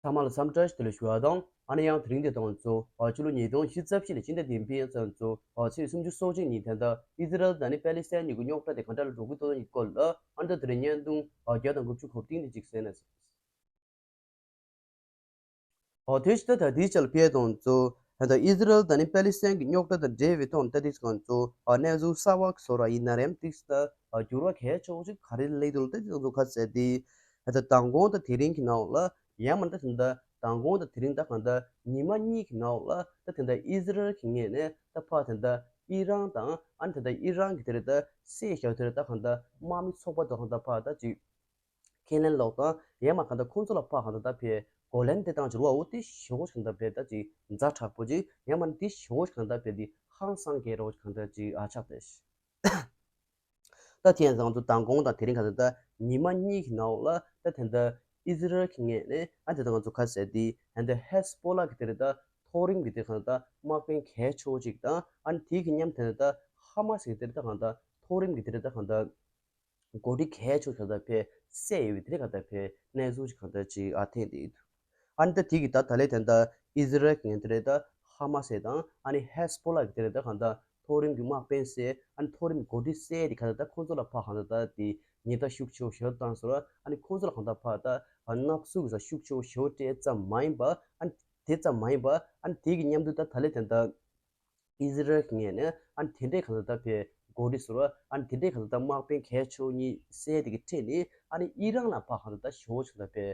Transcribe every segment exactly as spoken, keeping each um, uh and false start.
ཚང་མ་ལ་འཚམས་འདྲི་བཀྲ་ཤིས་བདེ་ལེགས་ཞུ་བ་དང་། ཨ་ནི་ཡང་དེ་རིང་འདི་དང་གཙོ་བོ་ཕྱི་ལོ་ཉིས་སྟོང་ཉི་ཤུ་རྩ་བཞི་ནས་སྤྱི་ཟླ་བདུན་པའི་ཚུན་ཚོད་ཚེས་སུམ་ཅུ་སོ་གཅིག་ཉིན་དེ་འདྲ་ཨི་ཟི་རལ་དང་ནི་པེ་ལི་སི་ཐན་གཉིས་ཀྱི་རྙོག་དྲ་དེ་གང་འདྲ་ལ་འགྲོ་གི་འདུག་ཡིན་སྐོར་ལ་ཨ་ནི་ད་དེ་རིང་བརྙན་ཐུང་བརྒྱ་དང་དགུ་བཅུ་གོ་བདུན་དེ་གཅིག་གསན་ན། ཨོ་དེ་ཕྱི་ད་ད་དེའི་ཆ་ལ་ཕེབས་དང་གཙོ་ད་ལྟ་ཨི་ཟི་རལ་དང་ནི་པེ་ལི་སི་ཐན་གྱི་རྙོག་དྲ་དང་འབྲེལ་བའི་ཐོག་ནས་ད་དེ་གང་གཙོ་ཨ་གནས་ཚུལ་གསར་བ་བཟོ་ར་ཡིན་ན་རེམ་ཏིག་ད་ཨ་འགྱུར་བ་གལ་ཆེ་བོ་ཅིག་ག་རེ་སླེབས་འདུག་ད་དེ་གང་གཙོ་ཁ་གསལ་དེ་ད་ལྟ་མདང་དགོང་ད་དེ་རིང་གི་ནང་ལ་ཡང་མ་ད་ད་ལྟ་མདང་དགོང་ད་དེ་རིང་ད་གང་ད་ཉི་མ་གཉིས་ཀྱི་ནང་ལ་ད་ད་ལྟ་ཨི་ཟི་རལ་གྱི་ངོས་ནས་ད་ཕ་ད་ལྟ་ཨི་རན་དང་ཨ་ནི་ད་ལྟ་ཨི་རན་གྱི་དེ་རེད་ད་སྲིད་ཞབས་དེ་རེད་ད་གང་ད་དམག་མི་ཚོགས་པ་དང་གང་ད་ཕ་ད་ཅིག་ཁས་ལེན་སློག་དང་ཡང་མ་གང་ལྟར་ཁོང་ཚོ་ལ་ཕར་གང་ལྟར་ད་ཕེ་གོ་ལན་དེ་བཏང་འགྱུར་བ་འོ་དེ་ཞེ་པོ་གང་ལྟར་ཕེ་ད་ཅིག་ཛ་དྲག་པོ་ཅིག་ཡང་མ་དེ་ཞེ་པོ་གང་ལྟར་ཕེ་དེ་ཧང་སང་གི་རོ་གང་ལྟར་ཅིག་ཨ་ཆགས་ཏེ། ད་དེ་ཡང་ང་ཚོ་མདང་དགོང་དང་དེ་རིང་གང་ལྟར་ད་ཉི་མ་གཉིས་ཀྱི་ནང་ལ་ད་དེ་འདྲ་ཨི་ཟི་རལ་གྱི་ངོས་ནས་ཨ་དེ་ད་ང་ཚོ་ཁ་གསལ་དེ་ཨ་ད་ཧེ་སི་པོ་ལ་གི་དེ་རེད་ད་མཐོ་རིམ་གྱི་དེ་གང་ལྟར་མག་དཔོན་གལ་ཆེ་བོ་ཅིག་དང་ཨ་དེ་གི་མཉམ་དེ་ད་ཧ་མ་སི་གི་དེ་རེད་ད་གང་ལྟར་མཐོ་རིམ་གྱི་དེ་རེད་ད་གང་ལྟར། འགོ་ཁྲིད་གལ་ཆེ་གང་ལྟར་ཕེ་བསད་ཡོད་པའི་དེ་གང་ལྟར་ཕེ་གནས་ཚུལ་ཅིག་གང་ལྟར་ཅིག་ཨ་ཐེངས་དེ་ཡིན་འདུག་ཨ་ནི་ད་དེ་གི་ད་ད་ལས་དེ་འདྲ་ཨི་ཟི་རལ་གྱི་ངན་དེ་རེད་ད་ཧ་མ་སི་དང་ཨ་ནི་ཧེ་སི་པོ་ལ་གི་དེ་རེད་ད་གང་ལྟར་མཐོ་རིམ་གྱི་དམག་དཔོན་བསད་ཨ་ནི་མཐོ་རིམ་གྱི་འགོ་ཁྲིད་བསད་དེ་གང་ལྟར་ད་ཁོང་ཚོ་ལ་ཕ་གང་ལྟར་ད་དེ་ཉེས་རྡུང་ཤུགས་ཆེ་བོ་ཞེ་པོ་བཏང་སོང་ར་ཨ་ནི་ཁོང་ཚོ་ལ་གང་ལྟར་ཕ་ད་ཨ་མནར་གསོད་ཀྱི་ས་ཤུགས་ཆེ་བོ་ཞེ་པོ་སྤྲད་ཙམ་མ་ཡིན་པ་ཨ་ནི་དེ་ཙམ་མ་ཡིན་པ་ཨ་ནི་དེ་གི་མཉམ་དུ་ད་ད་ལས་དེ་འདྲ། ཨི་ཟི་རལ་གྱི་ངོས་ནས་ཨ་ནི་དེ་འདྲའི་གང་ལྟར་ད་ཕེ་འགོ་ཁྲིད་ཟེར་བ་ཨ་ནི་དེ་འདྲའི་གང་ལྟར་ད་དམག་དཔོན་གལ་ཆེ་བོ་གཉིས་བསད་དེ་གི་ཁྲིད་ནས་ཨ་ནི་ཨི་རན་ལ་ཕར་གང་ལྟར་ད་ཞེ་པོ་ཅིག་ད་ཕེ་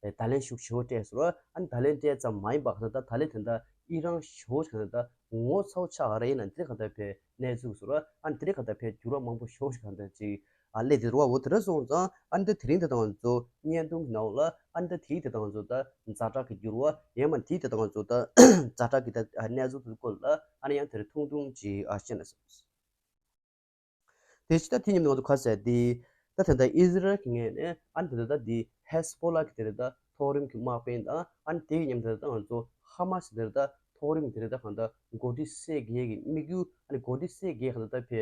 བརྡ་ལན་ཤུགས་ཆེ་བོ་སྤྲད་ཟེར་བ་ཨ་ནི་བརྡ་ལན་སྤྲད་ཙམ་མ་ཡིན་པ་གང་ལྟར་ད་ད་ལན་དེ་འདྲ་ཨི་རན་ཞེ་པོ་ཅིག་གང་ལྟར་ད་ངོ་ཚ་བོ་ཆགས་ག་རེ་ཡིན་ན་དེ་གང་ལྟར་ཕེ་གནས་ཚུལ་ཟེར་བ་ཨ་ནི་དེ་འདྲའི་གང་ལྟར་ཕེ་འགྱུར་བ་མང་པོ་ཞེ་པོ་ཅིག་གང་ལྟར་ཅིག་ཨ་ལས་དེ་རུ་བ་འོ་དེ་རུ་སོང་ཙང་ཨ་འདི་དེ་རིང་དེ་དང་ཚོ་བརྙན་ཐུང་གི་ནང་ལ་ཨ་འདི་དེའི་དེ་དང་ཚོ་ད་ཛ་དྲག་གི་འགྱུར་བ་ཡང་མ་དེའི་དེ་དང་ཚོ་ད་ཛ་དྲག་གི་ད་གནས་ཚུལ་དེ་སྐོར་ལ་ཨ་ནི་ཡང་དེ་རུ་ཐུང་ཐུང་ཅིག་ཨ་བཤད་ན་བསམ། དེ་ཕྱི་ད་དེ་ཉིན་ང་ཚོ་ཁ་གསལ་དེ་ད་དེ་ད་ཨི་ཟི་རལ་གྱི་ངོས་ནས་ཨ་ནི་དེ་ད་དེ་ཧེ་སི་པོ་ལ་གི་དེ་རེད་ད་མཐོ་རིམ་གྱི་དམག་དཔོན་དང་ཨ་ནི་དེ་གི་མཉམ་དེ་ད་ང་ཚོ་ཧ་མ་སི་དེ་རེད་ད་མཐོ་རིམ་གྱི་དེ་རེད་ད་གང་ད་འགོ་ཁྲིད་བསད་དགོས་ཀྱི་དམིགས་ཡུལ་ཨ་ནི་འགོ་ཁྲིད་བསད་དགོས་གང་ད་ད་ཕེ་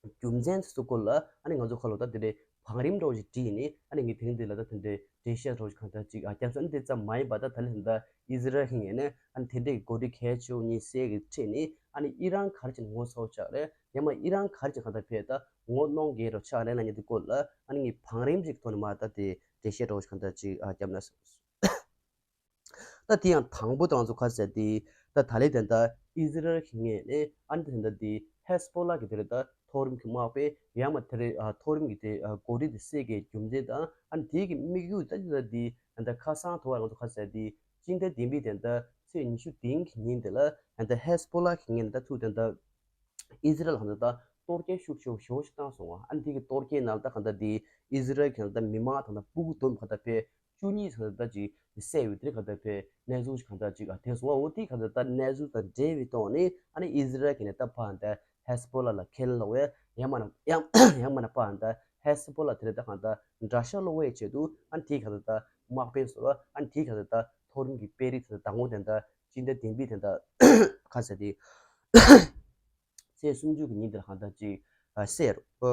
རྒྱུ་མཚན་དེ་ཚོ་སྐོར་ལ་ཨ་ནི་ང་ཚོ་ཁ་ལོ་ད་དེ་འདྲའི་བང་རིམ་འདྲ་བོ་ཞིག་བྲིས་ནས་ཨ་ནི་ངས་དེ་རིང་འདི་ལ་ད་དེ་འདྲའི་འགྲེལ་བཤད་འདྲ་བོ་ཞིག་གང་ལྟར་ཅིག་ཨ་རྒྱབ་ས་ཨ་ནི་དེ་ཙམ་མ་ཡིན་པ་ད་ད་ལན་ད་ཨི་ཟི་རལ་གྱི་ངོས་ནས་ཨ་ནི་དེ་འདྲའི་འགོ་ཁྲིད་གལ་ཆེ་བོ་གཉིས་བསད་གི་ཁྲིད་ནས་ཨ་ནི་ཨི་རན་ག་རེ་བྱས་ནས་ངོ་ཚ་བོ་ཆགས་རེད་ཡང་མ་ཨི་རན་ག་རེ་བྱས་གང་ལྟར་ཕེ་ད་ངོ་གནོང་གི་རོ་ཆགས་རེད་ལ་ཉིན་དེ་སྐོར་ལ་ཨ་ནི་ངས་བང་རིམ་ཞིག་ཐོག་ནས་མ་ད་དེ་འགྲེལ་བཤད་འདྲ་བོ་ཞིག་གང་ལྟར་ཅིག་ཨ་རྒྱབ་ན་བསམ། ད་དེ་ཡང་དང་པོ་དང་ཚོ་ཁ་གསལ་དེ་ད་ད་ལས་དེ་ད་ཨི་ཟི་རལ་གྱི་ངོས་ནས་ཨ་ནི་དེ་ད་དེ་ཧེ་སི་པོ་ལ་གི་དེ་རེད་ད་མཐོ་རིམ་གྱི་དམག་དཔོན་ཡང་མ་དེ་རེད་ཨ་མཐོ་རིམ་གྱི་དེ་ཨ་འགོ་ཁྲིད་དེ་བསད་གི་རྒྱུ་མཚན་དང་ཨ་ནི་དེ་གི་དམིགས་ཡུལ་ད་དེ་ད་དེ་ད་ཁ་སང་དུ་བ་ང་ཚོ་ཁ་གསལ་དེ་སྤྱི་ཟླ་བདུན་པའི་དེ་ད་ཚེས་ཉི་ཤུ་བདུན་གི་ཉིན་དེ་ལ་ད་ཧེ་སི་པོ་ལ་གི་ངོས་ནས་ད་ཐུག་དེ་ད་ཨི་ཟི་རལ་ལ་ད་གཏོར་སྐྱོན་ཤུགས་ཆེ་བོ་ཞེ་པོ་ཞིག་བཏང་སོང་བ་ཨ་ནི་དེ་གི་གཏོར་སྐྱོན་ནང་ད་གང་ལྟར་དེ་ཨི་ཟི་རལ་གྱི་ད་མི་མང་དང་ད་སྤུ་གུ་བསྡོམས་གང་ལྟར་ཕེ་བཅུ་གཉིས་ཚོ་ད་ཅིག་བསད་ཡོད་དེ་ག་ད་ཕེ་གནས་ཚུལ་ཞིག་གང་ལྟར་ཅིག་ཨ་དེ་སོང་བ་འོ་དེ་ག་ད་ད་གནས་ཚུལ་དང་འབྲེལ་བའི་ཐོག་ནས་ཨ་ནི་ཨི་ཟི་རལ་གྱི་ནས་ད་ཕ་ད་ཧེ་སི་པོ་ལ་ལ་ཁས་ལེན་སློག་བས་ཡང་མ་ན་ཡང་ཡང་མ་ན་ཕ་ད་ཧེ་སི་པོ་ལ་དེ་རེད་ད་གང་ད་དགྲ་ཤ་སློག་བའི་ཆེད་དུ་ཨ་ནི་དེ་ག་ད་ད་དམག་དཔོན་སོ་ཨ་ནི་དེ་ག་ད་ད་མཐོ་རིམ་གྱི་དཔོན་རིགས་དེ་ད་དང་པོ་དེ་ད་སྤྱི་ཟླ་བདུན་པའི་དེ་ད་ཁ་ཟེར་དེ་ཚེས་སུམ་ཅུ་གི་ཉིན་དེ་ལ་གང་ད་ཅིག་ཨ་བསད་རོ།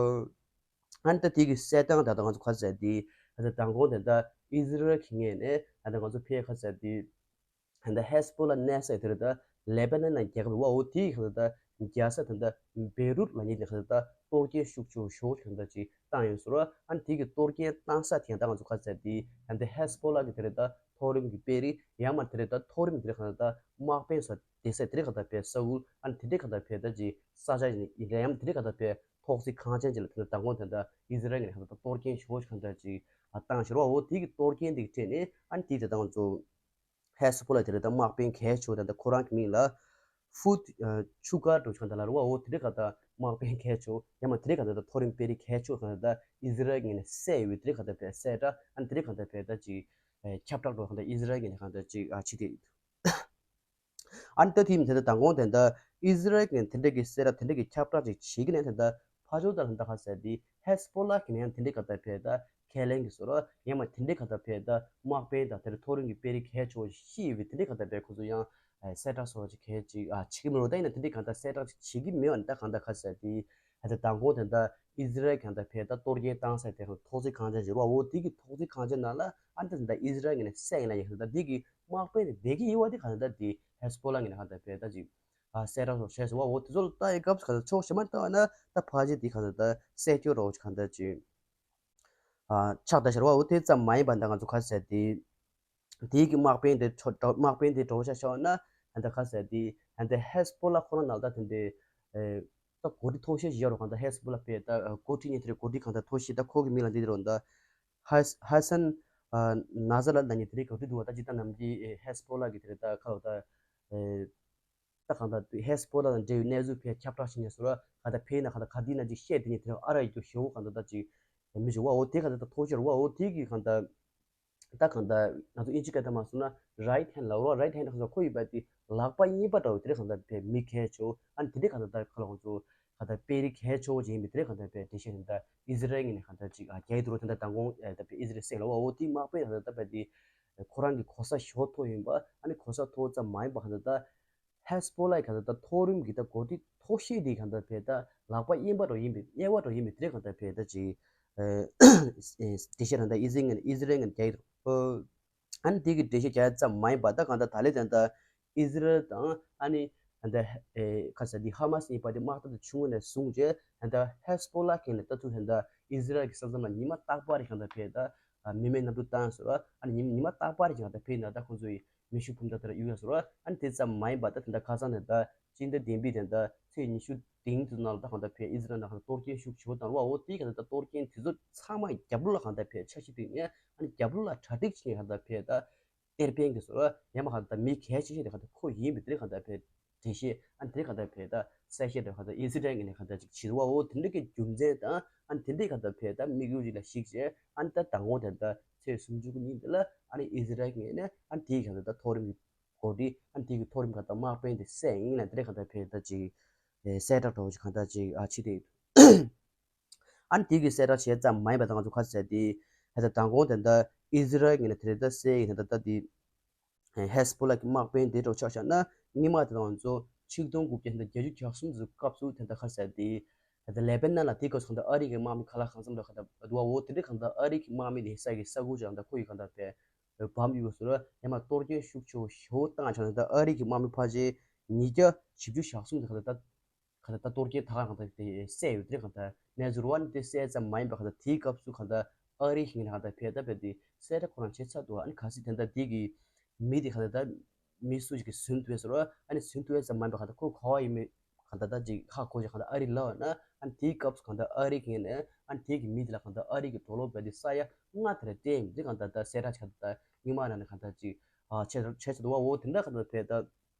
ཨ་ནི་ད་དེ་གི་གསལ་སྟངས་ད་ལྟ་ང་ཚོ་ཁ་གསལ་དེ་ད་ལྟ་མདང་དགོང་དེ་ད་ཨི་ཟི་རལ་གྱི་ངོས་ནས་ད་ལྟ་ང་ཚོ་ཕེ་ཁ་གསལ་དེ་ད་ལྟ་ཧེ་སི་པོ་ལ་གནས་ས་དེ་རེད་ད་ལེ་པ་ནན་ལ་རྒྱལ་ཁབ་རེད་བ་འོ་དེ་གི་ད་ལྟ་རྒྱལ་ས་ད་ལྟ་བེ་རུད་ལ་ཉིད་ལ་ཁ་ད་གཏོར་སྐྱོན་ཤུགས་ཆེ་ཤོས་ཁ་ད་ཅིག་བཏང་ཡོད་ཟེར་བ་ཨ་ནི་དེ་གི་གཏོར་སྐྱོན་བཏང་ས་དེ་ད་ང་ཚོ་ཁ་གསལ་དེ་ད་ལྟ་ཧེ་སི་པོ་ལ་གི་དེ་རེད་ད་མཐོ་རིམ་གྱི་དཔོན་རིགས་ཡང་མ་དེ་རེད་ད་མཐོ་རིམ་དེ་རེད་ཁ་ད་དམག་དཔོན་ས་དེ་ས་དེ་རེད་ཁ་ད་ཕེ་ས་འུལ་ཨ་ནི་དེ་རེད་ཁ་ད་ཕེ་ད་ཅིག་ས་ཆ་ཡིན་ཡང་དེ་རེད་ཁ་ད་ཕེ། ཐོག་བརྩེགས་ཁང་ཆེན་ཅིག་ལ་དེ་ནས་མདང་དགོང་དེ་འདྲ་ཨི་ཟི་རལ་གྱི་ནས་གང་ལྟར་གཏོར་སྐྱོན་ཞེ་པོ་ཞིག་གང་ལྟར་ཅིག་བཏང་ཞེས་པ་འོ་དེ་གི་གཏོར་སྐྱོན་དེ་གི་ཁྲོད་ནས་ཨ་ནི་དེ་དེ་དང་ཚོ་ཧེ་སི་པོ་ལ་དེ་རེད་ད་དམག་དཔོན་གལ་ཆེ་བོ་དེ་འདྲ་ཁོ་རང་གི་མིང་ལ་ཧྥུ་ཆུ་ཀར་འགྲོ་ཞིག་གང་ལྟར་ལ་རུ་བ་འོ་དེ་འདྲ་གང་ལྟར་དམག་དཔོན་གལ་ཆེ་བོ་ཡང་མ་དེ་འདྲ་གང་ལྟར་མཐོ་རིམ་དཔོན་རིགས་གལ་ཆེ་བོ་གང་ལྟར་ཨི་ཟི་རལ་གྱི་ནས་བསད་ཡོད་དེ་འདྲ་གང་ལྟར་བས་བསད་འདྲ་ཨ་ནི་དེ་འདྲ་གང་ལྟར་བས་ད་ཅིག་ཁྱབ་བསྒྲགས་འགྲོ་གང་ལྟར་ཨི་ཟི་རལ་གྱི་ནས་གང་ལྟར་ཅིག་ཨ་ཕྱི་དེ། ཨ་ནི་ད་དེ་མིན་དེ་འདྲ་མདང་དགོང་དེ་འདྲ་ཨི་ཟི་རལ་གྱི་དེ་འདྲ་གི་གསལ་བསྒྲགས་དེ་འདྲ་གི་ཁྱབ་བསྒྲགས་ཅིག་བྱེད་ཀྱི་ནས་དེ་འདྲ་ཕར་ཕྱོགས་དང་ལྷན་ད་ཁ་གསལ་དེ་ཧེ་སི་པོ་ལ་གི་ནས་ཡང་དེ་འདྲ་ག་ད་ཕེ་ད་ཁས་ལེན་གྱི་བཟོ་འདྲ་ཡང་མ་དེ་འདྲ་ག་ད་ཕེ་ད་དམག་དཔོན་དང་དེ་འདྲ་མཐོ་རིམ་གྱི་དཔོན་རིགས་གལ་ཆེ་བ་ཤི་ཡོད་པའི་དེ་འདྲ་ག་ད་ཕེ་ཁོ་ཚོ་ཡང་གསལ་བསྒྲགས་སོགས་ཅིག་གལ་ཅིག་ཨ་བྱེད་ཀྱི་མི་རུང་ད་ཡིན་ན་དེ་འདྲ་ག་ད་གསལ་བསྒྲགས་ཅིག་བྱེད་ཀྱི་མེད་པ་ནི་ད་གང་ད་ཁ་གསལ་དེ་ཧེ་ད་མདང་དགོང་དེ་འདྲ་ ཨི་ཟི་རལ་གྱིས་ད་ཕེ་ད་གཏོར་སྐྱོན་བཏང་ས་དེ་ཁོ་ཐོག་བརྩེགས་ཁང་ཆེན་ཞིག་རེད་བ། འོ་དེ་གི་ཐོག་བརྩེགས་ཁང་ཆེན་ནང་ལ་ཨ་ནི་ད་ད་ཨི་ཟི་རལ་ངོས་ནས་བསད་ཡིན་ལ་ཡིན་ད་དེ་གི་དམག་དཔོན་དེ་དེ་གི་དབྱེ་བ་དེ་ག་ད་དེ་ཧེ་སི་བྷོ་ལ་ངོས་ནས་ག་ད་ཕེ་ད་ཅིག་ཨ་གསལ་བསྒྲགས་སོགས་བྱས་སོང་བ། འོ་དེ་ཚོ་ལ་ལྟ་ཡི་སྐབས་སུ་ག་ད་ཕྱོགས་གཞན་མ་ལྟ་བ་ན་ད་ཕལ་ཆེར་དེ་ག་ད་ད་གསལ་སྐྱོ་རོགས་ག་ད་ཅིག་ཨ་ཆགས་ད་ཤར་བ། འོ་དེ་ཙམ་མ་ཡིན་པ་ད་ང་ཚོ་ག་ཟེར་དེ། དེའི་གི་དམག་དཔོན་དེ་གྲོ་གྲོ་དམག་དཔོན་དེ་གྲོགས་ཆ་ཤོར་ན་ཧན་ད་ཁ་ཟེར་དེ་ཧན་ད་ཧེ་སི་བྷོ་ལ་ཁོ་རང་ནང་ད་དེ་འདྲའི་ཨེ་ད་གོ་སྒྲིག་ཐོག་ཤེས་ཤིག་ཡོད་རོགས་གང་ད་ཧེ་སི་བྷོ་ལ་པས་ད་གོ་སྒྲིག་ཉིན་དེ་རེད། གོ་སྒྲིག་གང་ད་ཐོག་ཤེས་ད་ཁོ་གི་མིང་ལ་འདི་རོགས་ད་ཧ་ཧ་སན་ནཱ་ཟ་ལ་ད་ཉིན་དེ་རེད། གོ་སྒྲིག་འདུག་བ། ད་ཅི་ད་ནམ་གྱི་ཧེ་སི་བྷོ་ལ་གི་དེ་རེད། ད་ཁ་ལོ་ད་ཨེ་ད་གང་ད་ཧེ་སི་བྷོ་ལ་དང་འབྲེལ་བའི་གནས་ཚུལ་ཕེ་ཁྱབ་བསྒྲགས་བྱས་ནས་སོ་ར་ག་ད་ཕེ་ན་ག་ད་ག་དེ་ན་ཅིག་བཤད་དེ་ཉིན་དེ་རེད། ཨ་ར་ཡི་རྒྱུ་ཞེ་བོ་གང་ད་ད་ཅིག་མི་ཞུ་བ། འོ་དེ་གང་ད་ད་ཐོག་ཤོར་བ། འོ་དེ་གི་གང་ད། ད་གང་ལྟར་ང་ཚོ་ཨིན་ཇི་སྐད་ཐ་མ་སོང་ན་རའིཊ་ཧེན་ལབ་རོགས། རའིཊ་ཧེན་ཁ་སང་ཁོ་ཡི་བ་དེ་ལག་པ་གཉིས་པ་འདྲ་བོ་དེ་རེད། གང་ལྟར་བས་མི་གལ་ཆེ་བོ། ཨ་ནི་དེ་འདྲས་གང་ལྟར་ད་ཁ་ལ་ཁོང་ཚོ་གང་ལྟར་དཔེ་རིག་གལ་ཆེ་བོ་ཅིག་ཡིན་པའི་དེ་རེད། གང་ལྟར་བས་འགྲེལ་བཤད་དེ་འདྲ་ཨི་ཟི་རལ་ངོས་ནས་གང་ལྟར་ཅིག་ཨ་རྒྱག་གི་འདུག་རོགས། དེ་འདྲ་མདང་དགོང་ཨ་ད་བས་ཨི་ཟི་རལ་སྲེག་ལ་བ་འོ་དེ་དམག་དཔོན་གང་ལྟར་ད་བས་དེ་ཁོ་རང་གི་གོ་ས་ཞོ་ཐོ་ཡིན་པ། ཨ་ནི་གོ་ས་ཐོ་ཙམ་མ་ཡིན་པ་གང་ལྟར་ད། ཧེ་སི་བྷོ་ལ་གང་ལྟར་ད་མཐོ་རིམ་གྱི་ད་འགོ་ཁྲིད་མཐོ་ཤོས་དེ་གང་ལྟར་བས་ད་ལག་པ་གཡས་པ་འདྲ་ཡིན་པའི་གཡས་པ་འདྲ་ཡིན་པའི་དེ་གང་ལྟར་བས་ད་ཅིག་ཨ་དེ་ཤེས་རང་ད་ཨི་ཟི་རལ་ངོས་ཨི་ཟི་རལ་ངོས་རྒྱག་གི་འདུག་ཨ་ནི་དེ་གི་འགྲེལ་བཤད་རྒྱག་ཡ་ཙམ་མ་ཡིན་པ་ད་གང་ལྟར་ད་ལས་ད་ད་ཨི་ཟི་རལ་དང་ཨ་ནི་ད་ཨེ་ཁ་ས་དེ་ཧ་མ་སི་གཉིས་པ་དེ་དམག་འཐབ་དེ་ཆུང་ངུ་ནས་བཟུང་རྗེས་ད་ཧེ་སི་བྷོ་ལ་གི་ནས་ད་ཚུར་ད་ཨི་ཟི་རལ་གི་ས་མཚམས་ལ་ཉི་མ་རྟག་པར་གང་ལྟར་བས་ད་མི་མེད་གནམ་གྲུ་བཏང་སོང་ར། ཨ་ནི་ཉི་མ་རྟག་པར་གང་ལྟར་བས་ད་ད་ཁོང་ཚོ་ཡི་མེ་ཤུགས་འཕུར་མདའ་དེ་ར་གཡུག་ཡ་སོ་ར། ཨ་ནི་དེ་ཙམ་མ་ཡིན་པ་ད་དེ་འདྲ་ཁ་སང་དེ་འདྲ་སྤྱི་ཟླ་བདུན་པའི་དེ་འདྲ་ཚེས་ཉི་ཤུ་བདུན་དུ་ནང་ལ་ད་གང་ལྟར་བས་ཨི་ཟི་རལ་ནང་གང་ལྟར་གཏོར་སྐྱོན་ཤུགས་ཆེ་བོ་བཏང་ར་བ། འོ་དེ་གང་ལྟར་ད་གཏོར་སྐྱོན་དེ་ཚོ་ཚང་མ་རྒྱབ་ལོགས་ལ་གང་ལྟར་བས་འཆར་གཞི་བཏིང་ནས་ཨ་ནི་རྒྱབ་ལོགས་ལ་གྲ་སྒྲིག་བྱས་ནས་གང་ལྟར་བས་ད་གཏེར་སྤེན་གྱི་སོ་ར་ཡང་མ་གང་ལྟར་མི་གལ་ཆེ་ཤོས་དེ་གང་ལྟར་ཁོ་ཡིན་པའི་དེ་གང་ལྟར་བས་འགྲེལ་བཤད་ཨ་ནི་དེ་གང་ལྟར་བས་ད་གསལ་བཤད་དེ་གང་ལྟར་ཨི་ཟི་རལ་ངོས་ནས་གང་ལྟར་ཅིག་བྱེད་འདུག་བ། འོ་དེ་འདྲ་གི་རྒྱུ་མཚན་དང་ཨ་ནི་དེ་འདྲའི་གང་ལྟར་བས་ད་དམིགས་ཡུལ་ཅིག་ལ་གཞིགས་བྱས་ཨ་ནི་ད་དང་པོ་དེ་ད་ཚེས་སུམ་ཅུ་གི་ཉིན་དེ་ལ་ཨ་ནི་ཨི་ཟི་རལ་ངོས་ནས་ཨ་ནི་དེའི་གང་ལྟར་ད་མཐོ་རིམ་གྱི་འགོ་ཁྲིད་ཨ་ནི་དེ་གི་མཐོ་རིམ་ཁག་དང་དམག་དཔོན་དེ་བསད་ཡིན་ལ་དེ་འདྲ་གང་ལྟར་བས་ད་ཅིག་ཨེ་གསལ་བསྒྲགས་འདྲ་བོ་ཅིག་གང་ལྟར་ཅིག་ཨ་ཕྱི་དེ་ཨ་ནི་དེ་གི་གསལ་བསྒྲགས་བྱས་ཙམ་མ་ཡིན་པ་ད་ང་ཚོ་ཁ་ཟེར་དེ་ཧེ་ད་མདང་དགོང་དེ་འདྲ་ཨི་ཟི་རལ་ངོས་ནས་དེ་རེད་ད་བསད་ཡིན་ད་ད་ད་དེ་ཧེ་སི་བྷོ་ལ་གི་དམག་དཔོན་དེ་འདྲ་ཆ་བཞག་ན་སྔོན་མ་དེ་ང་ཚོ་ཆིག་སྟོང་དགུ་བརྒྱ་དང་བརྒྱད་ཅུ་གྱ་གསུམ་ཙམ་སྐབས་སུ་དེ་འདྲ་ཁ་ཟེར་དེ་ད་ལེ་པེ་ནན་ལ་དེ་སྐབས་སུ་གང་ལྟར་ཨ་རི་གི་དམག་མི་ཁ་ལག་གང་འཚམ་འདྲ་གང་ལྟར་འདུག་བ། འོ་དེ་འདྲ་གང་ལྟར་ཨ་རི་གི་དམག་མི་དེ་ས་གི་ས་ཁུལ་ཅིག་གང་ལྟར་ཁོ་ཡི་གང་ལྟར་བས་བམ་ཡོད་སོ་ར། ཡང་མ་གཏོར་སྐྱོན་ཤུགས་ཆེ་བོ་ཞེ་བོ་བཏང་ཆོག་ནས་ད་ཨ་རི་གི་དམག་མི་ཕལ་ཆེར་ཉིས་བརྒྱ་བཞི་བཅུ་ཞེ་གསུམ་དེ་ག་ད་ད་ག་ད་ད་གཏོར་སྐྱོན་ད་ག་ག་ད་དེ་བསད་ཡོད་དེ་ག་ད་གནས་ཚུལ་རེད་བ། ནི་དེ་བསད་ཙམ་མ་ཡིན་པ་ག་ད་དེའི་སྐབས་སུ་ག་ད་ཨ་རི་གི་ནས་ག་ད་ཕེ་ད་ཕེ་དེ་གསལ་བསྒྲགས་ཁོ་རང་བྱས་ཚར་འདུག་ཨ་ནི་གལ་སྲིད་དེ་ད་དེ་གི་མི་དེ་ག་ད་ད་མི་སུ་ཞིག་གིས་བཟུང་ཐུབ་ཡོད་ཟེར་བ། ཨ་ནི་བཟུང་ཐུབ་ཡོད་ཙམ་མ་ཡིན་པ་ག་ད་ཁོ་ག་བ་ཡིན་མིན་ག་ད་ད་ཅིག་ཧ་གོ་ཅིག་ག་ད་ཨ་རི་ལ་བ་ན་ཨ་ནི་དེའི་སྐབས་སུ་ག་ད་ཨ་རི་གི་ནས་ཨ་ནི་དེ་གི་མི་དེ་ལ་ག་ད་ཨ་རི་གི་གྲོ་ལོག་བེ་དེ་ས་ཡ་ལྔ་དེ་ལ་སྤྲད་ཡིན་དེ་ག་ད་ད་གསལ་བསྒྲགས་ཅིག་ག་ད་ད་སྔོན་མ་ན་ནས་ག་ད་ཅིག་ཨ་བྱས་བྱས་ཚར་འདུག་བ། འོ་དེ་འདྲ་ག་ད་ཕེ་ད།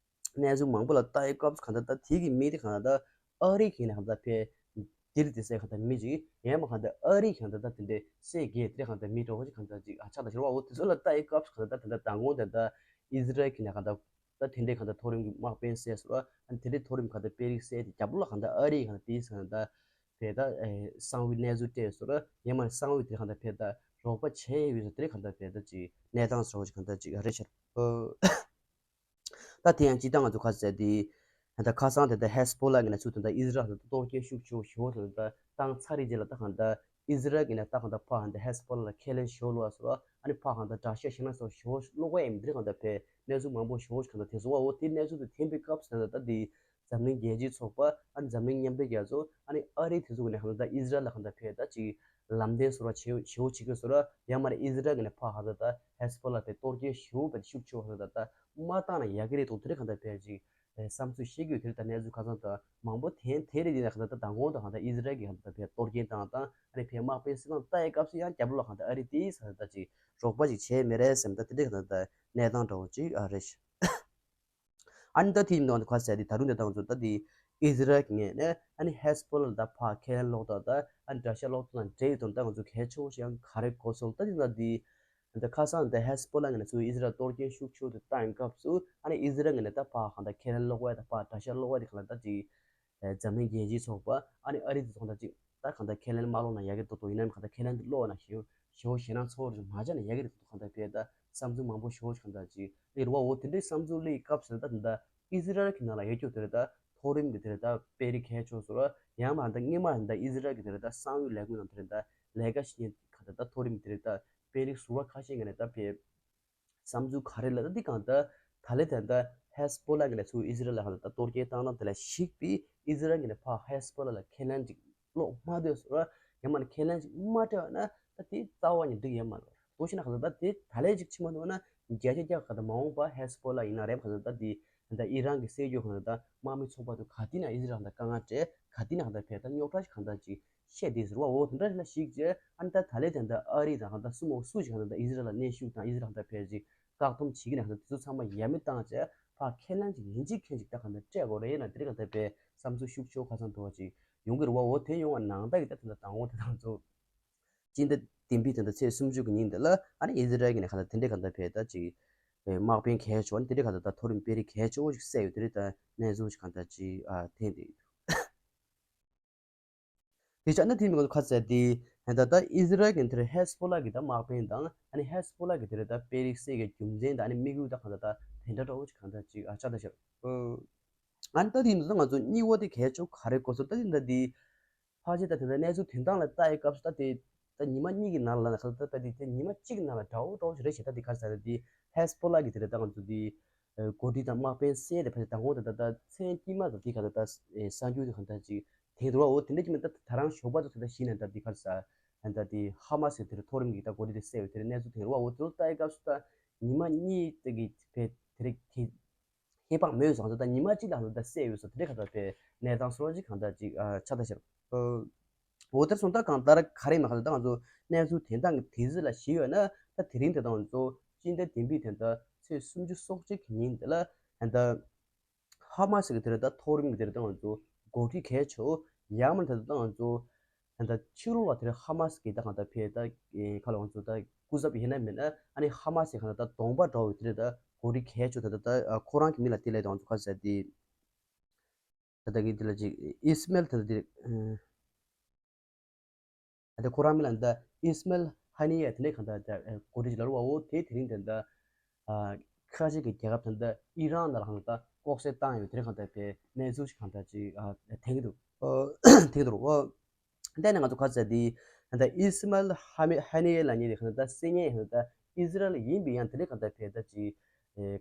གནས་ཚུལ་མང་པོ་ལ་ལྟ་ཡི་སྐབས་སུ་གང་ལྟར་ད་དེ་གི་མི་དེ་གང་ལྟར་ཨ་རི་གི་ནས་གང་ལྟར་ཕེ་དིར་དེ་སའི་གང་ལྟར་མི་ཅིག་ཡང་མ་གང་ལྟར་ཨ་རི་གང་ལྟར་ད་དེ་འདྲའི་སའི་གེ་དེ་གང་ལྟར་མི་གྲོགས་ཅིག་གང་ལྟར་ཅིག་ཨ་ཆགས་ད་ཤར་བ། འོ་དེ་ཚོ་ལ་ལྟ་ཡི་སྐབས་སུ་གང་ལྟར་ད་དེ་འདྲ་མདང་དགོང་དེ་ལྟ་ཨི་ཟི་རལ་གི་ནས་གང་ལྟར་ད་དེ་འདྲའི་གང་ལྟར་མཐོ་རིམ་གྱི་དམག་དཔོན་བསད་སོང་ར། ཨ་ནི་དེ་འདྲའི་མཐོ་རིམ་གང་ལྟར་དཔེ་རིགས་བསད་དེ་རྒྱབ་ལོགས་ལ་གང་ལྟར་ཨ་རི་གང་ལྟར་དེའི་གང་ལྟར་ཕེ་ད་གསང་བའི་གནས་ཚུལ་སྤྲད་སོང་ར། ཡང་མ་གསང་བའི་དེ་གང་ལྟར་ཕེ་ད་རོགས་པ་བྱས་ཡོད་ས་དེ་གང་ལྟར་ཕེ་ད་ཅིག་གནས་སྟངས་སོགས་ཅིག་གང་ལྟར་ཅིག་ཨ་རི་ཆར། ད་དེ་ཡང་སྤྱིར་བཏང་ང་ཚོ་ཁ་ཟེར་དེ། ད་ཁ་སང་དེ་ད་ཧེ་སི་བྷོ་ལ་གི་ནས་ཚུར་དེ་ད་ཨི་ཟི་རལ་ལ་གཏོར་སྐྱོན་ཤུགས་ཆེ་བོ་ཞེ་བོ་དེ་ད་བཏང་ཚར་རེད་རྗེས་ལ་ད་གང་ད་ཨི་ཟི་རལ་གི་ནས་ད་གང་ད་ཕ་གང་ད་ཧེ་སི་བྷོ་ལ་ལ་ཁས་ལེན་ཞེ་བོ་བསླབས་སོང་ར། ཨ་ནི་ཕ་གང་ད་དགྲ་ཤ་ཞེ་ན་སོགས་ཞེ་བོ་སློག་ག་ཡིན་དེ་གང་ད་ཕེ་གནས་ཚུལ་མང་པོ་ཞེ་བོ་གང་ད་དེ་སོང་བ། འོ་དེ་གནས་ཚུལ་དེ་ཐོན་པའི་སྐབས་སུ་ད་ད་དེ་འཛམ་གླིང་རྒྱལ་སྤྱིའི་ཚོགས་པ་ཨ་ནི་འཛམ་གླིང་མཉམ་འབྲེལ་རྒྱལ་ཚོགས་ཨ་ནི་ཨ་རིའི་དེ་ཚོ་གི་ནས་གང་ད་ཨི་ཟི་རལ་ལ་གང་ད་ཕེ་ད་ཅིག་ལམ་སྟོན་སོ་ར་ཞེ་བོ་ཞེ་བོ་བྱེད་ཀྱི་སོ་ར། ཡང་མ་རེད་ཨི་ཟི་རལ་གི་ནས་ཕ་གང་ད་ད་ཧེ་སི་བྷོ་ལ་དེ་གཏོར་སྐྱོན་ཞེ་བོ་བེད་ཤུགས་ཆེ་བོ་གང་ད་ད། མ་བཏང་ན་ཡག་གི་རེད་འདུག་དེ་རིང་གང་ལྟར་ཕལ་ཆེར་བསམ་ཚུལ་བཤད་རྒྱུ་དེ་རིང་ད་གནས་ཚུལ་ཁ་སང་དང་མང་པོ་ཐོན་དེ་རེད། དེ་ནས་གང་ལྟར་ད་མདང་དགོང་དང་གང་ལྟར་ཨི་ཟི་རལ་གྱིས་གང་ལྟར་ཕལ་གཏོར་སྐྱོན་བཏང་དང་ཨ་ནི་ཕལ་དམག་དཔོན་བསད་སྟངས་ལྟ་ཡི་སྐབས་སུ་ཡང་རྒྱབ་ལོགས་གང་ལྟར་ཨ་རི་དེའི་ས་ད་ཅིག་རོགས་པ་ཅིག་བྱས་མེད་རེད་བསམ། ད་དེ་འདྲ་གང་ལྟར་གནས་སྟངས་འདྲ་བོ་ཅིག་ཨ་རེད། ཨ་ནི་ད་དེའི་ནང་དུ་ཁ་གསལ་དེ་ད་རུང་དེ་དང་ཚོ་ད་དེ་ཨི་ཟི་རལ་གྱི་ངོས་ནས་ཨ་ནི་ཧེ་སི་བྷོ་ལ་ད་ཕར་ཁས་ལེན་ལོག་ད་ད་ཨ་ནི་དགྲ་ཤ་ལོག་ད་དང་འབྲེལ་ཡོད་དང་ད་ང་ཚོ་གལ་ཆེ་བོ་ཞིག་ཡང་ག་རེ་གོ་སོང་ད་དེ་ན་དེ། ད་ཁ་སང་ད་ཧེ་སི་བྷོ་ལ་ངོས་ནས་ཚུར་ཨི་ཟི་རལ་གཏོར་སྐྱོན་ཤུགས་ཆེ་བོ་དེ་བཏང་སྐབས་སུ་ཨ་ནི་ཨི་ཟི་རལ་ངོས་ནས་ད་ཕར་གང་ལྟར་ཁས་ལེན་ལོག་པ་ད་ཕར་དགྲ་ཤ་ལོག་པ་དེ་གང་ལྟར་ད་ཅིག་འཛམ་གླིང་རྒྱལ་སྤྱིའི་ཚོགས་པ་ཨ་ནི་ཨ་རི་དེ་ཚོ་གང་ལྟར་ཅིག་ད་གང་ལྟར་ཁས་ལེན་མ་ལོག་ན་ཡག་གི་འདུག་འདུག་ཡིན་ནའང་གང་ལྟར་ཁས་ལེན་དེ་ལོག་ན་ཞེ་བོ་ཞེ་བོ་ཞེད་སྣང་ཚ་བོ་རེ་མ་བྱས་ན་ཡག་གི་རེད་འདུག་གང་ལྟར་བས་ད་བསམ་ཚུལ་མང་པོ་ཞེ་བོ་གང་ལྟར་ཅིག་སླེབས་རེད་བ། འོ་དེ་འདྲའི་བསམ་ཚུལ་སླེབས་སྐབས་སུ་ད་ད་ལྟ་ཨི་ཟི་རལ་གྱི་ནང་ལ་ཡོད་རྒྱུ་དེ་རེད། ད་ མཐོ་རིམ་གྱི་དེ་རེད་ད་དཔོན་རིགས་གལ་ཆེ་ཤོས་ར་ཡང་མ་ད་སྔོན་མ་ད་ཨི་ཟི་རལ་གྱི་དེ་རེད་ད་གསང་བའི་ལས་ཁུངས་ནང་དེ་རེད་ད་ལས་ཀ་བྱེད་མཁན་ག་ད་ད་མཐོ་རིམ་དེ་རེད་ད་དཔོན་རིགས་ཟུར་པ་ཁ་ཤས་ཀྱི་ནས་ད་ཕེབས། བསམ་ཚུལ་ག་རེ་ལབ་ན་འདི་གང་ལྟར་ད་ལས་དེ་ལྟར་ཧེ་སི་བྷོ་ལ་གི་ལས་ཚུར་ཨི་ཟི་རལ་ལ་གང་ལྟར་གཏོར་སྐྱོན་བཏང་སྟངས་དེ་ལ་གཞིགས་པའི་ཨི་ཟི་རལ་གི་ནས་ཕར་ཧེ་སི་བྷོ་ལ་ལ་ཁས་ལེན་ཅིག་སློག་མ་སྡོད་སོང་ར། ཡང་མ་ནི་ཁས་ལེན་ཅིག་མ་སྤྲད་པ་ན་ད་དེ་རྩ་བ་ནས་འགྲིག་ཡོད་མ་རེད། དོ་ཤི་ན་གང་ལྟར་ད་དེ་ད་ལས་ཅིག་ཕྱི་མ་འདུག་ན་བརྒྱ་ཆ་བརྒྱ་གང་ལྟར་མ་འོངས་པ་ཧེ་སི་བྷོ་ལ་ཡིན་ན་རེད་གང་ལྟར་ད་དེ་ད་ཨི་རན་གི་སྲིད་ཇུས་གང་ལྟར་ད་དམག་མི་ཚོགས་པ་ཚོ་ག་དུས་ན་ཨི་ཟི་རལ་གང་ལྟར་དཀའ་ངལ་སྤྲད་ག་དུས་ན་གང་ལྟར་ཕེབས་ད་རྙོག་དྲ་ཞིག་གང་ལྟར་ཅིག་བཤད་དེ་ཟེར་བ་འོ་དེ་འདྲ་ལ་ཞིག་བྱས་ཨ་ནི་ད་ད་ལས་དེ་འདྲ་ཨ་རི་དང་ད་སུ་མོ་སུ་ཞིག་གང་ད་ཨི་ཟི་རལ་ལ་གནོན་ཤུགས་དང་ཨི་ཟི་རལ་ད་ཕལ་ཆེར་བཀག་སྡོམ་བྱེད་ཀྱི་ན་གང་ད་དེ་ཚོ་ཚང་མ་ཡ་མི་བཏང་བྱས་ཕར་ཁས་ལེན་ཅིག་ཡིན་གཅིག་མཁན་ཅིག་ད་གང་ད་སྤྲད་དགོས་རེད་ན་དེ་རིང་གང་ད་པའི་བསམ་ཚུལ་ཤུགས་ཆེ་ཁ་སང་དོ་བ་ཅིག་ཡོང་གི་རེད་བ། འོ་དེ་ཡོང་བ་ནང་ད་གི་ད་ད་ད་དང་འོ་དེ་དང་ཚོ་སྤྱི་ཟླ་བདུན་པའི་ད་ད་ཚེས་སུམ་ཅུ་གི་ཉིན་དེ་ལ་ཨ་ནི་ཨི་ཟི་རལ་གྱི་ནས་གང་ད་དེ་འདྲའི་གང་ད་ཕལ་ད་ཅིག་དམག་དཔོན་གལ་ཆེ་བ་ནི་དེ་འདྲའི་གང་ད་ད་མཐོ་རིམ་དཔོན་རིགས་གལ་ཆེ་བོ་ཞིག་བསད་ཡོད་དེ་རིང་ད་གནས་ཚུལ་ཞིག་གང་ད་ཅིག་ཐེངས་དེ། དེ་ཆ་ན་དེ་མི་ཁ་ཚད་དེ་ད་ལྟ་ཨི་ཟི་རལ་གྱི་དེར་ཧེ་སི་བྷོ་ལ་གི་ད་དམག་དཔོན་དང་ཨ་ནི་ཧེ་སི་བྷོ་ལ་གི་དེར་ད་དཔོན་རིགས་བསད་ཀྱི་རྒྱུ་མཚན་དང་ཨ་ནི་དམིགས་ཡུལ་ད་གང་ད་ད་དེ་འདྲ་འདྲ་བོ་ཅིག་གང་ད་ཅིག་ཨ་ཆ་ད་ཤར། ཨ་ནི་ད་དེ་ཡིན་ད་ང་ཚོ་གཉིས་པོ་དེ་གལ་ཆོག་ག་རེ་གོ་སོ་ད་དེ་ད་དེ་ཕལ་ཆེར་ད་དེ་ད་གནས་ཚུལ་དོན་སྟངས་ལ་ལྟ་ཡི་སྐབས་སུ་ད་དེ་ད་ཉི་མ་གཉིས་ཀྱི་ནང་ལ་ན་གང་ད་ད་དེ་དེ་ཉི་མ་གཅིག་གི་ནང་ལ་འདྲ་བོ་འདྲ་བོ་ཞིག་རེད་ཞེ་ད་དེ་ག་རེ་ཟེར་ད་དེ་ཧེ་སི་བྷོ་ལ་གི་དེ་རེད་ད་ང་ཚོ་དེ། འགོ་ཁྲིད་དང་དམག་དཔོན་བསད་དེ་ཕལ་ཆེར་དང་པོ་དེ་ད་ལྟ་མཚན་དཀྱིལ་མ་དང་དེ་ག་ད་ལྟ་གསར་འགྱུར་དེ་ག་ད་ཅིག་དེང་རུ་བ་འོ་དེ་འདྲ་ཅིག་མིན་ད་ད་རང་ཞོགས་པ་དུ་ད་ལྟ་ཤི་ནས་ད་དེ་ག་ས་ད་དེ་ཧ་མ་སི་དེར་མཐོ་རིམ་གྱི་ད་འགོ་ཁྲིད་དེ་བསད་ཡོད་དེ་གནས་ཚུལ་དེང་རུ་བ་འོ་དེ་ལོ་ལྟ་ཡི་སྐབས་སུ་ད་ཉི་མ་གཉིས་དེ་གི་བས་དེ་རིགས་དེ་ཧེ་བག་མོས་སོང་ད་ད་ཉི་མ་གཅིག་ལ་ད་ལྟ་བསད་ཡོད་སོ་དེ་འདྲ་ག་ད་བས་གནས་སྟངས་སོ་ཅིག་ག་ད་ཅིག་ཆ་ད་ཤར། འོ་དེར་སོང་ད་གང་ལྟར་ག་རེ་མ་གང་ལྟར་ང་ཚོ་གནས་ཚུལ་དེ་དང་གི་དེ་ཟི་ལ་ཞི་ཡོད་ན་ད་དེ་རིང་དེ་དང་ང་ཚོ་སྤྱི་ཟླ་བདུན་པའི་དེ་ད་ཚེས་སུམ་ཅུ་སོ་གཅིག་གི་ཉིན་དེ་ལ་ད་ཧ་མ་སི་གི་དེ་རེད་ད་མཐོ་རིམ་གི་དེ་རེད་ད་ང་ཚོ་འགོ་ཁྲིད་གལ་ཆེ་ཡང་མ་དེ་ད་ང་ཚོ་ད་ཕྱི་ལོགས་ལ་དེ་རེད་ཧ་མ་སི་གི་ད་གང་ལྟར་ཕེ་ད་ཁ་ལ་ང་ཚོ་ད་སྐུ་ཚབ་ཡིན་ན་མིན་ན་ཨ་ནི་ཧ་མ་སི་གང་ལྟར་ད་གདོང་པ་འདྲ་བོ་དེ་རེད་ད་འགོ་ཁྲིད་གལ་ཆེ་ད་ད་ཁོ་རང་གི་མི་ལ་དེ་ལས་ད་ང་ཚོ་ག་ཟེར་དེ། ད་ལྟ་གི་འདི་ལ་ཅིག་ཨིས་མེལ་ད་ལྟ་འདི་ད་ལྟ་ཁོ་རང་མི་ལ་ད་ཨིས་མེལ་ཧ་ནི་ཡ་དེ་འདྲའི་གང་ལྟར་ད་གོ་སྒྲིག་ལ་རུ་བ་འོ་དེ་དེ་རིང་དེ་ད་ཁ་ཆེ་གི་རྒྱལ་ཁབ་དེ་ད་ཨི་རན་ལ་གང་ལྟར་ལྐོག་གསོད་བཏང་ཡོད་དེ་རིང་གང་ལྟར་པའི་གནས་ཚུལ་ཞིག་གང་ལྟར་ཅིག་ཐེངས་འདུག་ཐེངས་འདུག་འོ། དེ་ནས་ང་ཚོ་ག་ཚོད་དེ་ད་ཨིས་མེལ་ཧ་མི་ཧ་ནི་ཡ་ལ་ཉེ་དེ་གང་ལྟར་སེ་ཉེ་གང་ལྟར་ཨི་ཟི་རལ་ཡིན་པའི་ཡང་དེ་འདྲའི་གང་ལྟར་པའི་ད་ཅིག་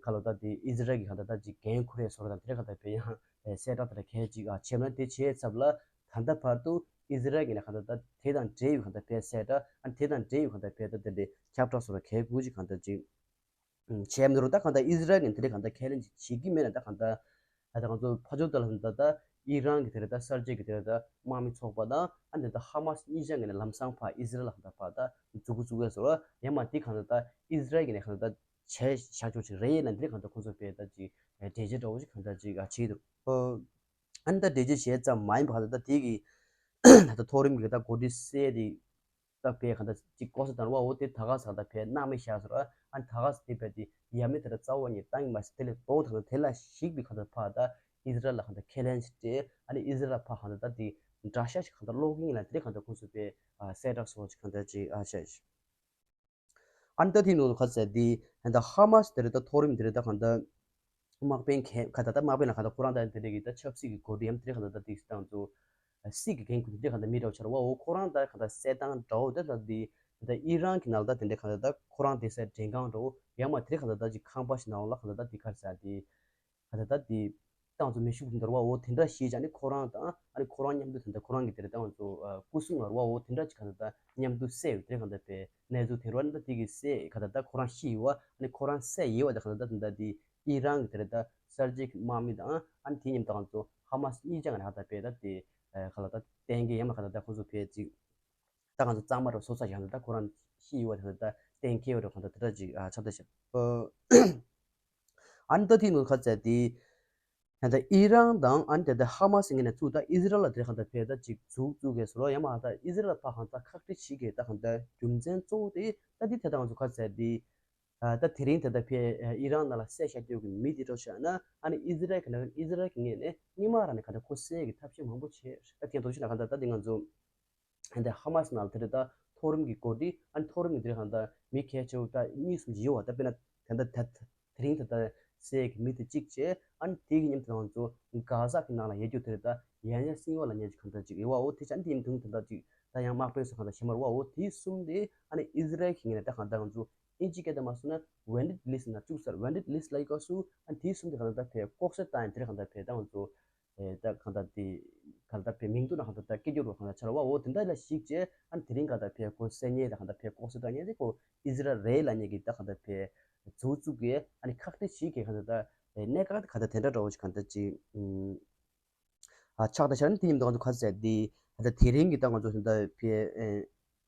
ཁ་ལོ་ད་དེ་ཨི་ཟི་རལ་གྱི་གང་ལྟར་ད་ཅིག་འགན་ཁུར་ཡས་སོར་དང་དེ་འདྲ་གང་ལྟར་པའི་ཡང་གསལ་བསྒྲགས་དེ་འདྲ་གལ་ཅིག་བྱས་ན་དེ་བྱས་ཚབ་ལ་ད་ལྟ་བར་དུ་ཨི་ཟི་རལ་གྱི་ནས་གང་ལྟར་ད་དེ་དང་འབྲེལ་ཡོད་གང་ལྟར་པའི་གསལ་བསྒྲགས་ཨ་དེ་དང་འབྲེལ་ཡོད་གང་ལྟར་པའི་ད་དེ་འདྲའི་ཁྱབ་བསྒྲགས་སོར་གལ་དགུ་ཅིག་གང་ལྟར་ཅིག་བྱས་མི་རུང་ད་གང་ལྟར་ཨི་ཟི་རལ་གྱི་དེ་འདྲ་གང་ལྟར་ཁས་ལེན་ཅིག་བྱེད་ཀྱི་མེད་ན་ད་གང་ལྟར་ད་ལྟ་ང་ཚོ་ཕ་ཇོ་ད་ལ་ད་ལྟ་ཨི་རན་གྱི་དེ་རེད་ད་གསར་བརྗེ་གི་དེ་རེད་ད་དམག་མི་ཚོགས་པ་དང་ཨ་འདི་ད་ཧ་མ་སི་གཉིས་ཆ་གི་ནས་ལམ་སང་ཕ་ཨི་ཟི་རལ་ལ་གང་ལྟར་ཕ་ད་འཛུགས་འགོ་བཙུགས་ཡས་སོར་ཡང་མ་དེ་གང་ལྟར་ད་ཨི་ཟི་རལ་གྱི་ནས་གང་ལྟར་བྱས་བཞག་ཆོག་ཅིག་རེད་ཡིན་ན་འདིར་གང་ལྟར་ཁོང་ཚོ་དཔེ་ལྟ་ཅིག་འགྲེལ་བརྗོད་འདྲ་བོ་ཞིག་གང་ལྟར་ཅིག་བྱས་འདུག་ཨ་ནི་ད་འགྲེལ་བརྗོད་བྱས་ཙམ་མ་ཡིན་པ་གང་ལྟར་ད་དེ་གི་ད་ལྟ་མཐོ་རིམ་གྱི་ད་འགོ་ཁྲིད་གསལ་དེ་ད་དཔེ་གང་ལྟར་ཅིག་ལྐོག་ཟ་དང་བ་འོ་དེ་ད་ག་ས་ད་དཔེ་གནང་མི་བཞག་ཟེར་ཨ་ནི་ད་ག་ས་དེ་དཔེ་དེ་ཡ་མི་དེ་ལ་རྩ་བ་ཉིད་བཏང་གི་མ་ཟད་དེ་ལས་ལྡོག་ད་གང་ལྟར་དེ་ལ་གཞིགས་པའི་གང་ལྟར་ཕ་ད་ཨི་ཟི་རལ་ལ་གང་ལྟར་ཁས་ལེན་ཅིག་སྤྲད་ཨ་ནི་ཨི་ཟི་རལ་ལ་ཕ་གང་ལྟར་ད་དེ་དགྲ་ཤ་ཞིག་གང་ལྟར་སློག་གི་ཡིན་ལ་དེ་གང་ལྟར་ཁོང་ཚོ་དཔེ་གསལ་བསྒྲགས་སོགས་ཅིག་གང་ལྟར་ཅིག་ཨ་བྱས། ཨ་ནི་ད་དེའི་ནང་དུ་ག་ཚད་དེ་ད་ཧ་མ་སི་དེ་རེད་ད་མཐོ་རིམ་དེ་རེད་ད་གང་ལྟར་དམག་དཔོན་གན་ག་ད་ད་དམག་དཔོན་ལ་ག་ད་ཁོ་རང་ད་དེ་འདྲ་གི་ད་ཆབ་སྲིད་ཀྱི་འགོ་ཁྲིད་ཡམ་དེ་རེད་ག་ད་ད་དེ་སི་ཏང་ཚོ་སྲིད་ཀྱི་འགན་ཁུར་དེ་ག་ད་མི་འདྲ་བ་ཆར་བ་འོ་ཁོ་རང་ད་ག་ད་སེ་ཏང་འདྲ་བོ་དེ་ད་དེ་ད་ཨི་རན་གྱི་ནང་ད་དེ་འདྲ་ག་ད་ད་ཁོ་རང་དེ་སེ་མགྲོན་ཁང་འདྲ་བོ་ཡང་མ་དེ་རེད་ག་ད་ད་ཅིག་ཁང་པ་ཞིག་ནང་ལ་ག་ད་ད་དེ་ག་ས་དེ། ད་ལྟ་དེ་ཏང་ཙུའུ་མེ་ཤུགས་དེ་འདྲ་བ་འོ་དེ་འདྲ་ཞིག་ཅང་ནི་ཁོ་རང་དང་ཨ་ནི་ཁོ་རང་མཉམ་དུ་དེ་འདྲ་ཁོ་རང་གི་དེ་རེད་ཏང་ཙུའུ་སྐུ་སྲུང་ངར་བ་འོ་དེ་འདྲ་ཅིག་ག་ད་ལྟ་མཉམ་དུ་བསད་ཡོད་དེ་ག་ད་པའི་གནས་ཚུལ་དེ་རུ་ཨ་ནི་ད་དེ་གི་བསད་ག་ད་ལྟ་ཁོ་རང་ཤི་ཡོད་ཨ་ནི་ཁོ་རང་བསད་ཡོད་བ་དེ་ག་ད་ལྟ་དེ་འདྲ་དེ་ཨི་རན་གི་དེ་རེད་ད་གསར་བརྗེ་གི་དམག་མི་དང་ཨ་ནི་དེ་མཉམ་དུ་ཏང་ཙུའུ་ཧ་མ་སི་གཉིས་ཀྱང་ག་ད་པའི་ད་དེ་ག་ལ་ད་གཏན་འཁེལ་ཡང་མ་ག་ད་ལྟ་ཁོ་ཚོ་བས་ཅིག་ད་ང་ཚོ་གཙང་མ་རུ་སོ་སོ་ཡང་ད་ཁོ་རང་ཤི་ཡོད་བ་དེ་ད་གཏན་འཁེལ་བ་རུ་གང་ད་དེ་འདྲ་ཅིག་ཆ་ད་ཤག་ཨ་ནི་ད་དེ་ནང་ཁ་ཚད་དེ། ད་ལྟ་ཨི་རན་དང་ཨ་ནི་ད་ལྟ་ཧ་མ་སི་ངོས་ནས་ཚུར་ད་ཨི་ཟི་རལ་ལ་དེ་གང་ད་ཕེ་ད་ཅིག་འཛུགས་བཙུགས་གས་སོ་ར་ཡང་མ་ད་ཨི་ཟི་རལ་ཕ་གང་ད་ཁག་དཀྲི་བྱེད་གས་ད་གང་ད་རྒྱུ་མཚན་གཙོ་བོ་དེ་ད་དེ་ད་ལྟ་ང་ཚོ་ཁ་ཚད་དེ། ད་དེ་རིང་ད་ལྟ་ཕེ་ཨི་རན་ནང་ལ་བསད་བཞག་རྒྱུ་གི་མི་དེ་འགྲོ་བཞག་ན་ཨ་ནི་ཨི་ཟི་རལ་གི་ནང་ཨི་ཟི་རལ་གི་ངོས་ནས་སྔོན་མ་རང་ནས་གང་ད་ཁོ་བསད་གི་ཐབས་ཤེས་མང་པོ་བྱས་ད་དེ་འདྲ་ཞིག་ན་གང་ད་ད་དེ་ང་ཚོ། ཧན་དེ་ཧ་མ་སི་ནང་དེ་རེད་ད་མཐོ་རིམ་གྱི་འགོ་ཁྲིད་ཨ་ནི་མཐོ་རིམ་གྱི་དེ་རེད་གང་ད་མི་གལ་ཆེ་བོ་ད་གཉིས་གསུམ་ཅིག་ཡོད་བ་ད་དཔེར་ན་ད་ད་ད་དེ་རིང་ད་ད་ སའི་གི་མི་དེ་གཅིག་བྱས། ཨ་ནི་དེ་གི་མཉམ་དུ་ང་ཚོ་གྷ་ཟ་གི་ནང་ལ་ཡོད་རྒྱུ་དེ་རེད། ད་ཡ་ཡ་སིན་ཝ་ལབ་མཁན་ཅིག་གང་ལྟར་ཅིག་ཡོད་པ། འོ་དེ་ཅན་དེ་ཡིན་དུས་དེ་འདྲ་ཅིག་ད་ཡང་དམག་དཔོན་སུ་གང་ལྟར་ཞིག་མ་རེད་པ། འོ་དེ་གསུམ་དེ་ཨ་ནི་ཨི་ཟི་རལ་གི་ངོས་ནས་ད་གང་ལྟར་ང་ཚོ་ཨིན་ཇི་སྐད་དུ་མ་སོང་ན་wanted list ནང་བཅུག་ཚར། wanted list ལབ་སྐབས་སུ་ཨ་ནི་དེ་གསུམ་དེ་གང་ལྟར་ཕར་ལྐོག་ཟ་བཏང་ཡིན། དེ་རེད། གང་ལྟར་ཕར་ད་ང་ཚོ་ཨེ་ད་གང་ལྟར་དེ་གང་ལྟར་ཕར་མིང་ཐོ་ནང་གང་ལྟར་ད་སྐད་སྒྱུར་རོགས་གང་ལྟར་ཆགས་རེད་པ། འོ་དེ་འདྲ་ལ་གཞིགས་བྱས་ཨ་ནི་དེ་རིང་གང་ལྟར་ཕར་ཁོ་བསད་མཁན་དང་གང་ལྟར་ཕར་ལྐོག་ཟ་བཏང་མཁན་དེ་ཁོ་ཨི་ཟི་རལ་རེད་ལབ་མཁན་གྱི་ད་གང་ལྟར་ཕར་མཛུབ་བཙུགས་གི་ཨ་ནི་ཁག་དེབ་ཞིག་གི་གང་ལྟར་ཨེ་གནད་འགག་གང་ལྟར་དེ་འདྲ་འདྲ་བོ་ཞིག་གང་ལྟར་ཅིག་ཨུམ། ཨ་ཆགས་ད་ཤར་ནི་དེ་ཡིན་དུས་ང་ཚོ་ག་ཚོད་དེ་ད་ལྟ་དེ་རིང་གི་ད་ང་ཚོ་ད་ལྟ་ཕར་ཨེ་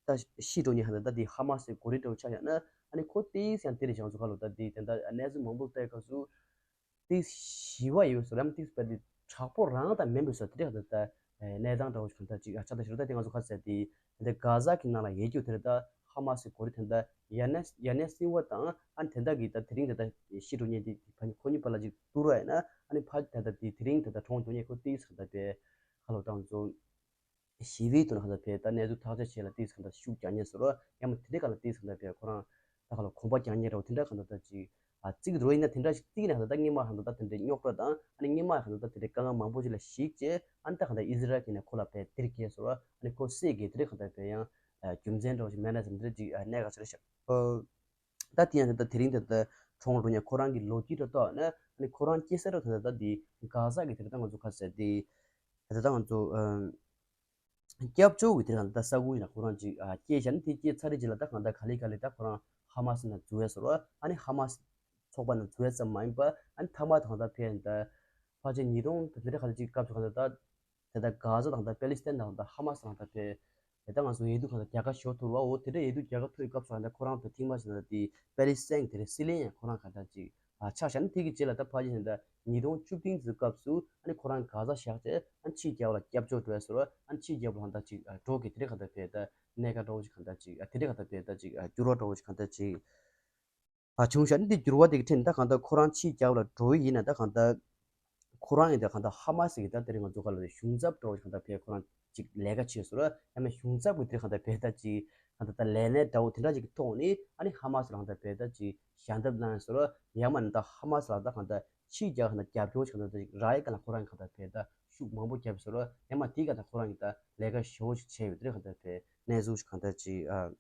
ད་ཤི་འགྲོ་མཁན་གང་ལྟར་ད་དེ་ཧ་མ་སི་གོ་རིམ་འདྲ་བོ་ཆགས་ཡོད་ན་ཨ་ནི་ཁོ་ཏིས་ཡང་དེ་རེད། ང་ཚོ་ག་ལོ་ད་དེ་དེ་འདྲ་གནས་ཚུལ་མང་པོ་ལྟ་སྐབས་སུ་ཏིས་ཞི་བ་ཡོད་བཟོ་རམ་ཏིས་པ་དེ་དྲག་པོ་རང་དང་མིན་པའི་བཟོ་དེ་རེད། གང་ལྟར་ད་གནས་སྟངས་འདྲ་བོ་ཞིག་གང་ལྟར་ཅིག་ཨ་ཆགས་ད་ཤར། ད་དེ་ང་ཚོ་ག་ཚོད་དེ་ད་ལྟ་གྷ་ཟ་གི་ནང་ལ་ཡོད་རྒྱུ་དེ་རེད། ད་ཧ་མ་སི་གོ་རིམ་དེ་འདྲ་ཡ་ནས་ཡ་ནས་སིན་ཝ་དང་ཨ་ནི་དེ་འདྲ་གི་ད་དེ་རིང་དེ་ད་ཤི་འགྲོ་མཁན་དེ་ཕ་ཁོ་གཉིས་བར་ལ་ཅིག་བསྡུར་བ་ཡིན་ན་ཨ་ནི་ཕ་ད་ལྟ་དེ་དེ་རིང་ད་ལྟ་གྲོངས་འགྲོ་མཁན་ཁོ་ཏིས་གང་ལྟར་པས་ཁ་ལོ་བཏང་ཚོ་ཞི་བའི་དོན་གང་ལྟར་པས་ད་གནས་ཚུལ་ཐག་གཅོད་བྱེད་ལ་ཏིས་གང་ལྟར་ཤུགས་རྒྱག་མཁན་བཟོ་རོགས། ཡང་མ་དེ་འདྲའི་གང་ལ་ཏིས་གང་ལྟར་པས་ཁོ་རང་ད་གང་ལ་གོམ་པ་རྒྱག་མཁན་རོགས་དེ་འདྲ་གང་ལྟར་ད་ཅིག་ཨ་གཅིག་འགྲོ་ཡིན་ན་དེ་འདྲ་ཞིག་གཅིག་ནས་གང་ལྟར་ད་སྔོན་མ་གང་ལྟར་ད་དེ་འདྲའི་རྙོག་དྲ་དང་ཨ་ནི་སྔོན་མ་གང་ལྟར་ད་དེ་འདྲའི་དཀའ་ངལ་མང་པོ་ཞིག་ལ་གཞིགས་བྱས་ཨ་ནི་ད་གང་ལྟར་ཨི་ཟི་རལ་གྱི་ནས་ཁོ་ལ་པས་དེར་སྐྱེལ་བཟོ་རོགས། ཨ་ནི་ཁོ་སྲིད་ཀྱི་དེ་འདྲའི་གང་ལྟར་པས་ཡང་རྒྱུ་མཚན་འདྲ་བོ་ཞིག་མེད་ན་ཟེར་འདི་འདྲ་ཅིག་གནད་འགག་ཆེ་རེད་ཤག་ད་དེ་ཡང་ད་ལྟ་དེ་རིང་ད་ལྟ་གྲོངས་འགྲོ་མཁན་ཁོ་རང་གི་ལོ་རྒྱུས་འདྲ་ཐོག་ནས་ཨ་ནི་ཁོ་རང་སྐྱེས་ས་ར་ད་ལྟ་ད་དེ་གྷ་ཟ་གི་དེ་ད་ང་ཚོ་ག་ཟེར་དེ་ད་ལྟ་ང་ཚོ་སྐྱབས་བཅོལ་གི་དེ་ད་ལྟ་ས་ཁུལ་ཡིན་ན་ཁོ་རང་ཅིག་སྐྱེས་བཞག་ནས་དེ་སྐྱེས་ཚར་རེད་ཅིག་ལ་ད་གང་ལྟར་ག་ལེ་ག་ལེ་ད་ཁོ་རང་ཧ་མ་སི་ནང་འཛུལ་བས་སོ་ར། ཨ་ནི་ཧ་མ་སི་ཚོགས་པ་ནང་འཛུལ་བས་ཙམ་མ་ཡིན་པ་ཨ་ནི་མཐའ་མ་ད་གང་ལྟར་ཕེ་ད་ཕལ་ཆེར་ཉིས་སྟོང་དེ་འདྲ་ག་ལེ་ཅིག་སྐབས་སུ་གང་ལྟར་ད། དེ་ལྟར་གྷ་ཟ་དང་ད་པེ་ལི་སི་ཐན་དང་ད་ཧ་མ་སི་དང་ད་དེ་དེ་ལྟར་ང་ཚོ་འོས་བསྡུ་གང་ལྟར་རྒྱལ་ཁ་ཞོ་ཐུར་བ་འོ་དེ་འདྲ་འོས་བསྡུ་རྒྱལ་ཁ་ཐུར་བའི་སྐབས་སུ་ད་ཁོ་རང་དང་ཐེངས་མ་ཞིག་ད་དེ་པེ་ལི་སི་ཐན་དེ་རེད་སི་ལིང་ཡང་ཁོ་རང་གང་ལྟར་ཅིག་ཨ་ཆགས་བཞག་ནས་དེ་གི་རྗེས་ལ་ད་ཕ་ཡི་ད་ཉིས་སྟོང་བཅུ་བདུན་གྱི་སྐབས་སུ་ཨ་ནི་ཁོ་རང་གྷ་ཟ་བཞག་རྗེས་ཨ་ནི་ཕྱིའི་རྒྱལ་ཁབ་ལ་སྐྱབས་བཅོལ་འགྲོ་ཡ་ཟེར་བ་ཨ་ནི་ཕྱིའི་རྒྱལ་ཁབ་ལ་གང་ལྟར་ཅིག་ཨ་འགྲོ་གི་དེ་རེད་གང་ལྟར་དེ་ད་གནད་འགག་འདྲ་བོ་ཞིག་གང་ལྟར་ཅིག་ཨ་དེ་རེད་གང་ལྟར་དེ་ད་ཅིག་ཨ་འགྱུར་བ་འདྲ་བོ་ཞིག་གང་ལྟར་ཅིག་ཨ་བྱུང་ཤག་ནི་འདི་འགྱུར་བ་དེ་གི་ཁྲིད་ནས་ད་གང་ལྟར་ཁོ་རང་ཕྱིའི་རྒྱལ་ཁབ་ལ་འགྲོ་ཡི་ཡིན་ན་ད་གང་ལྟར་ཁོ་རང་ཡིན་ད་གང་ལྟར་ཧ་མ་སི་གི་ད་དེ་རིང་ང་ཚོ་ག་ལ་གཞུང་ཚབ་འདྲ་བོ་ཞིག་གང་ལྟར་ཕེ་ཁོ་རང་ཅིག་ལས་ཀ་བྱས་སོ་ར། ཡང་མིན་གཞུང་ཚབ་ཀྱི་དེ་གང་ལྟར་ཕེ་ད་ཅིག་གང་ལྟར་ད་ལས་གནས་འདྲ་བོ་དེ་འདྲ་ཅིག་གི་ཐོག་ནས་ཨ་ནི་ཧ་མ་སི་ལ་གང་ལྟར་ཕེ་ད་ཅིག་ཞལ་འདེབས་གནང་ཡ་སོ་ར། ཡང་མིན་ད་ཧ་མ་སི་ལ་ད་གང་ལྟར་ཕྱིའི་རྒྱལ་ཁབ་ནང་རྒྱབ་སྐྱོར་ཞིག་གང་ལྟར་ད་ཅིག་རག་ཡ་ག་ལ་ཁོ་རང་གང་ལྟར་ཕེ་ད་ཤུགས་མང་པོ་བརྒྱབ་སོ་ར། ཡང་མིན་དེ་གང་ལྟར་ཁོ་རང་གི་ད་ལས་ཀ་ཞོ་ཞིག་བྱས་ཡོད་དེ་གང་ལྟར་ཕེ་གནས་ཚུལ་ཞིག་གང་ལྟར་ཅིག་ཨ།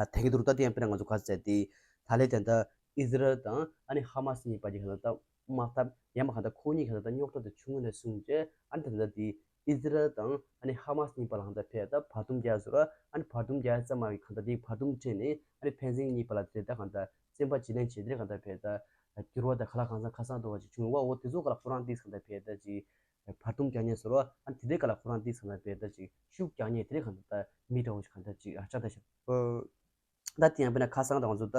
ཨ་དེང་གི་དུས་ད་ལྟ་ཡང་དཔེར་ན་ང་ཚོ་ག་ཚད་དེ་ད་ལས་དེ་འདྲ་ཨི་ཟི་རལ་དང་ཨ་ནི་ཧ་མ་སི་གཉིས་བར་གྱི་ག་ཚད་ད་དམག་འཐབ་ཡང་མ་ག་ཚད་ཁོ་གཉིས་ག་ཚད་ད་རྙོག་དྲ་དེ་བྱུང་ནས་བཟུང་རྗེས་ཨ་ནི་དེ་འདྲ་དེ་ཨི་ཟི་རལ་དང་ཨ་ནི་ཧ་མ་སི་གཉིས་བར་ལ་ག་ཚད་ཕེ་ད་བར་འདུམ་རྒྱག་ཟེར་བ་ཨ་ནི་བར་འདུམ་རྒྱག་ཙམ་མ་གི་ག་ཚད་དེ་བར་འདུམ་ཁྲིད་ནས་ཨ་ནི་ཕན་ཚུན་གཉིས་བར་ལ་དེ་ད་ག་ཚད་བཙན་པ་བརྗེ་ལེན་བྱེད་དེ་ག་ཚད་ཕེ་ད་འགྱུར་བ་དང་ག་ལ་གང་ཚང་ཁ་སང་དུ་བ་ཅིག་བྱུང་བ་འོ་དེ་ཚོ་ག་ལ་ཁོ་རང་དེ་ག་ཚད་ཕེ་ད་ཅིག་བར་འདུམ་རྒྱག་མཁན་ཟེར་བ་ཨ་ནི་དེ་འདྲའི་སྐབས་ལ་ཁོ་རང་དེ་ཚང་མ་བས་ད་ཅིག་ཤུགས་རྒྱག་མཁན་དེ་འདྲའི་གང་ལྟར་ད་མི་འདྲ་བོ་ཞིག་གང་ལྟར་ཅིག་ཨ་ཆགས་ད་ཤག་ད་དེ་ཡང་དཔེར་ན་ཁ་སང་དང་ང་ཚོ་ད་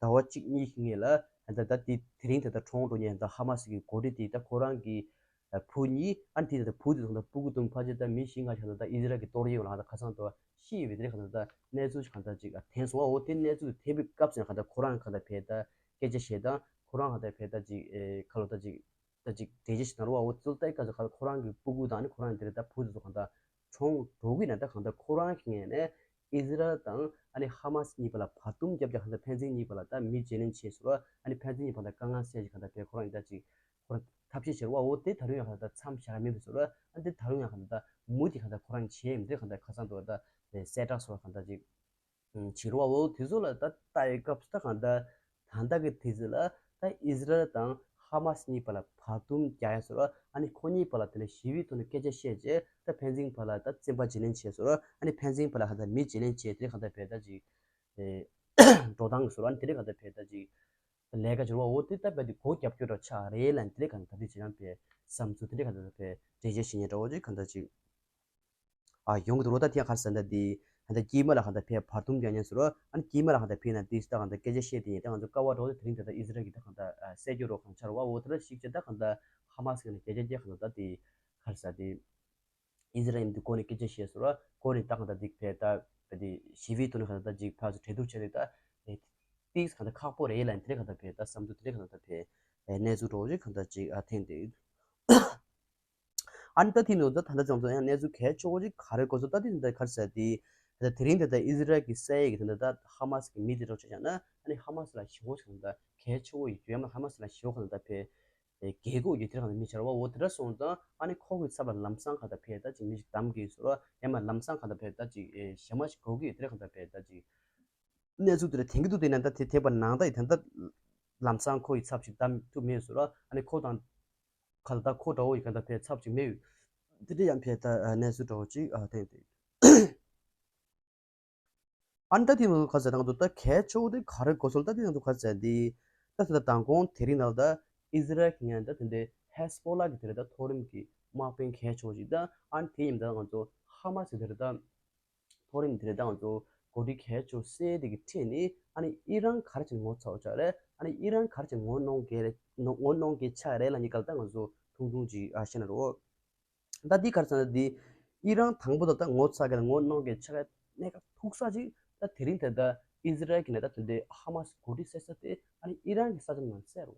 ཟླ་བ་གཅིག་གཉིས་ཤིག་སྔོན་ལ་ད་ད་དེ་དེ་རིང་ད་ད་གྲོངས་འགྲོ་མཁན་ད་ཧ་མ་སི་གི་འགོ་ཁྲིད་དེ་ད་ཁོ་རང་གི་བུ་གཉིས་ཨ་ནི་དེ་ད་བུ་དེ་ཚོ་ད་སྤུ་གུ་དང་ཕལ་ཆེར་ད་མི་བཞི་ལྔ་ཞིག་ད་ད་ཨི་ཟི་རལ་གི་ཏོག་དབྱིབས་ལ་ད་ཁ་སང་ད་ཤི་ཡོད་པའི་དེ་འདྲའི་གང་ལྟར་ད་གནས་ཚུལ་ཞིག་གང་ལྟར་ཅིག་ཨ་ཐོན་སོང་བ་འོ་དེ་གནས་ཚུལ་དེ་ཐོན་པའི་སྐབས་སུ་ཡང་གང་ལྟར་ཁོ་རང་གང་ལྟར་བས་ད་སྐད་ཆ་བཤད་དང་ཁོ་རང་གང་ལྟར་བས་ད་ཅིག་ཨེ་ཁ་ལོ་ད་ཅིག་ད་ཅིག་འགྲེལ་བརྗོད་ཞིག་གནང་རོགས་འོ་ཚོ་ལྟ་སྐབས་སུ་ཁོ་རང་གི་སྤུ་གུ་དང་ནི་ཁོ་རང་དེ་རེད་ད་བུ་དེ་ཚོ་གང་ལྟར་གྲོངས་འགྲོ་གི་ན་ད་གང་ལྟར་ཁོ་རང་གི་ངོས་ནས་ཨི་ཟི་རལ་དང་ཨ་ནི་ཧ་མ་སི་གཉིས་བར་ལ་བར་འདུམ་རྒྱབ་རྒྱབ་གང་ལྟར་ཕན་ཚུན་གཉིས་བར་ལ་ད་མི་བརྗེ་ལེན་བྱས་སོང་ར། ཨ་ནི་ཕན་ཚུན་གཉིས་བར་ལ་དཀའ་ངལ་སེལ་ཞིག་གང་ལྟར་བས་ཁོ་རང་ཡིན་ད་ཅིག་ཁོ་རང་ཐབས་ཤེས་བྱེད་རོགས་འོ་དེ་ད་རུང་ཡང་གང་ལྟར་མཚམས་བཞག་མེད་པ་སོང་ར། ཨ་ནི་དེ་ད་རུང་ཡང་གང་ལྟར་མུ་མཐུད་གང་ལྟར་ཁོ་རང་བྱས་མི་འདྲ་གང་ལྟར་ཁ་སང་དུ་ད་གསལ་བསྒྲགས་སོགས་གང་ལྟར་ཅིག་བྱེད་རོགས་འོ་དེ་ཚོ་ལ་ད་ལྟ་ཡི་སྐབས་སུ་ད་གང་ལྟར་ད་ལྟ་གི་དུས་ཚོད་ལ་ད་ཨི་ཟི་རལ་དང་ཧ་མ་སི་གཉིས་བར་ལ་བར་འདུམ་རྒྱག་ཡ་ཟེར་རོ། ཨ་ནི་ཁོ་གཉིས་བར་ལ་དེ་ལ་ཞི་བའི་ཐོག་ནས་སྐད་ཆ་བཤད་རྗེས་ད་ཕན་ཚུན་བར་ལ་ད་བཙན་པ་བརྗེ་ལེན་བྱས་ཟེར་རོ། ཨ་ནི་ཕན་ཚུན་བར་ལ་ཧ་ད་མི་བརྗེ་ལེན་བྱས་དེ་གང་ལྟར་བས་ད་ཅིག་ཨེ་འགྲོ་སྟངས་ཟེར་རོ། ཨ་ནི་དེ་ལས་གང་ལྟར་བས་ད་ཅིག་ལས་ཀ་བྱེད་རོགས་འོ་དེ་ལྟ་བུ་དེ་སྒོ་རྒྱབ་སྐྱོར་འདྲ་ཆགས་རེད་ལ་དེ་ལས་གང་ལྟར་དེ་བྱེད་ན་བས་བསམ་ཚུལ་དེ་ལས་གང་ལྟར་བས་འགྲེལ་བཤད་བྱེད་མཁན་འདྲ་བོ་ཅིག་གང་ལྟར་ཅིག་ཨ་ཡོང་གི་འདུག་རོ། ད་དེ་ཡང་ག་རེ་ཟེར་ན་དེ་ད་དཀྱིལ་མ་ལ་གང་ལྟར་བས་བར་འདུམ་རྒྱག་མཁན་ཟེར་རོ། ཨ་ནི་དཀྱིལ་མ་ལ་གང་ལྟར་བས་ན་དེ་ད་གང་ལྟར་སྐད་ཆ་བཤད་དེ་ཡིན་ད་ང་ཚོ་ཀ་བ་འགྲོ་དེ་དེ་རིང་ད་ལྟ་ཨི་ཟི་རལ་གྱི་ད་གང་ལྟར་གསལ་རྒྱུ་རོ་གང་ཆགས་རོ་བ་འོ་དེ་ལ་ཞིག་བྱས་ད་གང་ལྟར་ཧ་མ་སི་གི་ནས་སྐད་ཆ་རྒྱག་གང་ལྟར་ད་དེ་ག་རེ་ཟེར་དེ། ཨི་ཟི་རལ་འདི་སྒོ་ནས་སྐད་ཆ་བཤད་ཟེར་བ་སྒོ་ནས་ད་གང་ལྟར་འདི་བས་ད་བས་དེ་ཞི་བའི་ཐོག་ནས་གང་ལྟར་ཅིག་ཕར་ཚུར་གྲོས་བསྡུར་བྱས་ཏེ་ད་ཏིག་གང་ལྟར་ཁག་པོ་རེད་ལ་དེ་གང་ལྟར་བས་ད་བསམ་ཚུལ་དེ་གང་ལྟར་བས་གནས་ཚུལ་འདྲ་བོ་ཅིག་གང་ལྟར་ཅིག་ཨ་ཐེངས་དེ་ཨ་ནི་ད་ཐེངས་འདུག་ད་ད་ལྟ་ཙམ་ཙམ་ཡང་གནས་ཚུལ་གལ་ཆེ་བོ་ཅིག་ག་རེ་གོ་སོང་ད་དེ་ད་ག་རེ་ཟེར་དེ་ ད་དེ་རིང་དེ་ད་ཨི་ཟི་རལ་གྱི་སའི་གི་དེ་འདྲ་ད་ཧ་མ་སི་གི་མི་དེ་འདྲ་ཆ་བཞག་ན་ཨ་ནི་ཧ་མ་སི་ལ་ཞེ་པོ་ཞིག་ད་གལ་ཆེ་བོ་ཡོད་ཡོད་མ་ཧ་མ་སི་ལ་ཞེ་པོ་གང་ད་ཕེ་རྒྱལ་སྒོ་ཡོད་དེ་རང་མི་ཆར་བ་འོ་དེ་འདྲ་སོང་ཙང་ཨ་ནི་ཁོ་གི་ཚབ་ལ་ལམ་སང་གང་ད་ཕེ་ད་ཅིག་མི་ཞིག་བདམས་གི་ཟེར་བ་ཡང་མ་ལམ་སང་གང་ད་ཕེ་ད་ཅིག་ཞེ་མ་ཞིག་གོ་གི་ཡོད་དེ་ར་གང་ད་ཕེ་ད་ཅིག་གནས་ཚུལ་དེ་ལ་དེང་གི་དུས་དེ་ན་ད་དེ་དེ་བ་ནང་ད་ཡི་ད་ད་ལམ་སང་ཁོ་ཡི་ཚབ་ཅིག་བདམས་ཐུབ་མེད་ཟེར་བ་ཨ་ནི་ཁོ་དང་ག་ལ་ད་ཁོ་འདྲ་བོ་ཡི་ག་ད་ཕེ་ཚབ་ཅིག་མེད་ཡོད་དེ་འདྲ་ཡང་ཕེ་ད་གནས་ཚུལ་འདྲ་བོ་ཅིག་ཨ་དེ་དེ། ཨ་ནི་ད་དེ་ནང་དུ་ག་ཟེར་ན་ང་ཚོ་ད་གལ་ཆེ་བོ་དེ་ག་རེ་གོ་སོང་ད་དེ་ནང་དུ་ག་ཟེར་དེ་ད་དེ་ད་མདང་དགོང་དེ་རིང་ནང་ད་ཨི་ཟི་རལ་གྱི་ངན་ད་དེ་འདྲའི་ཧེ་སི་པོ་ལ་གི་དེ་རེད་ད་མཐོ་རིམ་གྱི་དམག་དཔོན་གལ་ཆེ་བོ་ཞིག་ད་ཨ་ནི་དེ་ཡིན་ད་ང་ཚོ་ཧ་མ་སི་དེ་རེད་ད་མཐོ་རིམ་དེ་རེད་ད་ང་ཚོ་འགོ་ཁྲིད་གལ་ཆེ་བོ་སེ་དེ་གི་ཁྲིད་ནི་ཨ་ནི་ཨི་རན་ག་རེ་བྱས་ནས་ངོ་ཚ་བོ་ཆགས་རེད་ཨ་ནི་ཨི་རན་ག་རེ་བྱས་ནས་ངོ་གནོང་གི་རེད་ངོ་གནོང་གི་ཆགས་རེད་ལ་ཉི་ག་ལ་ད་ང་ཚོ་ཐུང་ཐུང་ཅིག་ཨ་བཤད་ན་རོ། ད་འདི་ག་རེ་ཟེར་ན་འདི་ཨི་རན་དང་པོ་དང་ད་ངོ་ཚ་གི་ལ་ངོ་གནོང་གི་ཆ་ག་གནད་འགག་ཐུག་ས་ཅིག་ད་དེ་རིང་དེ་ད་ཨི་ཟི་རལ་གྱི་ནས་ད་དེ་འདྲའི་ཧ་མ་སི་འགོ་ཁྲིད་སེ་ས་དེ་ཨ་ནི་ཨི་རན་གྱི་ས་ཆ་ནང་སེ་རུ་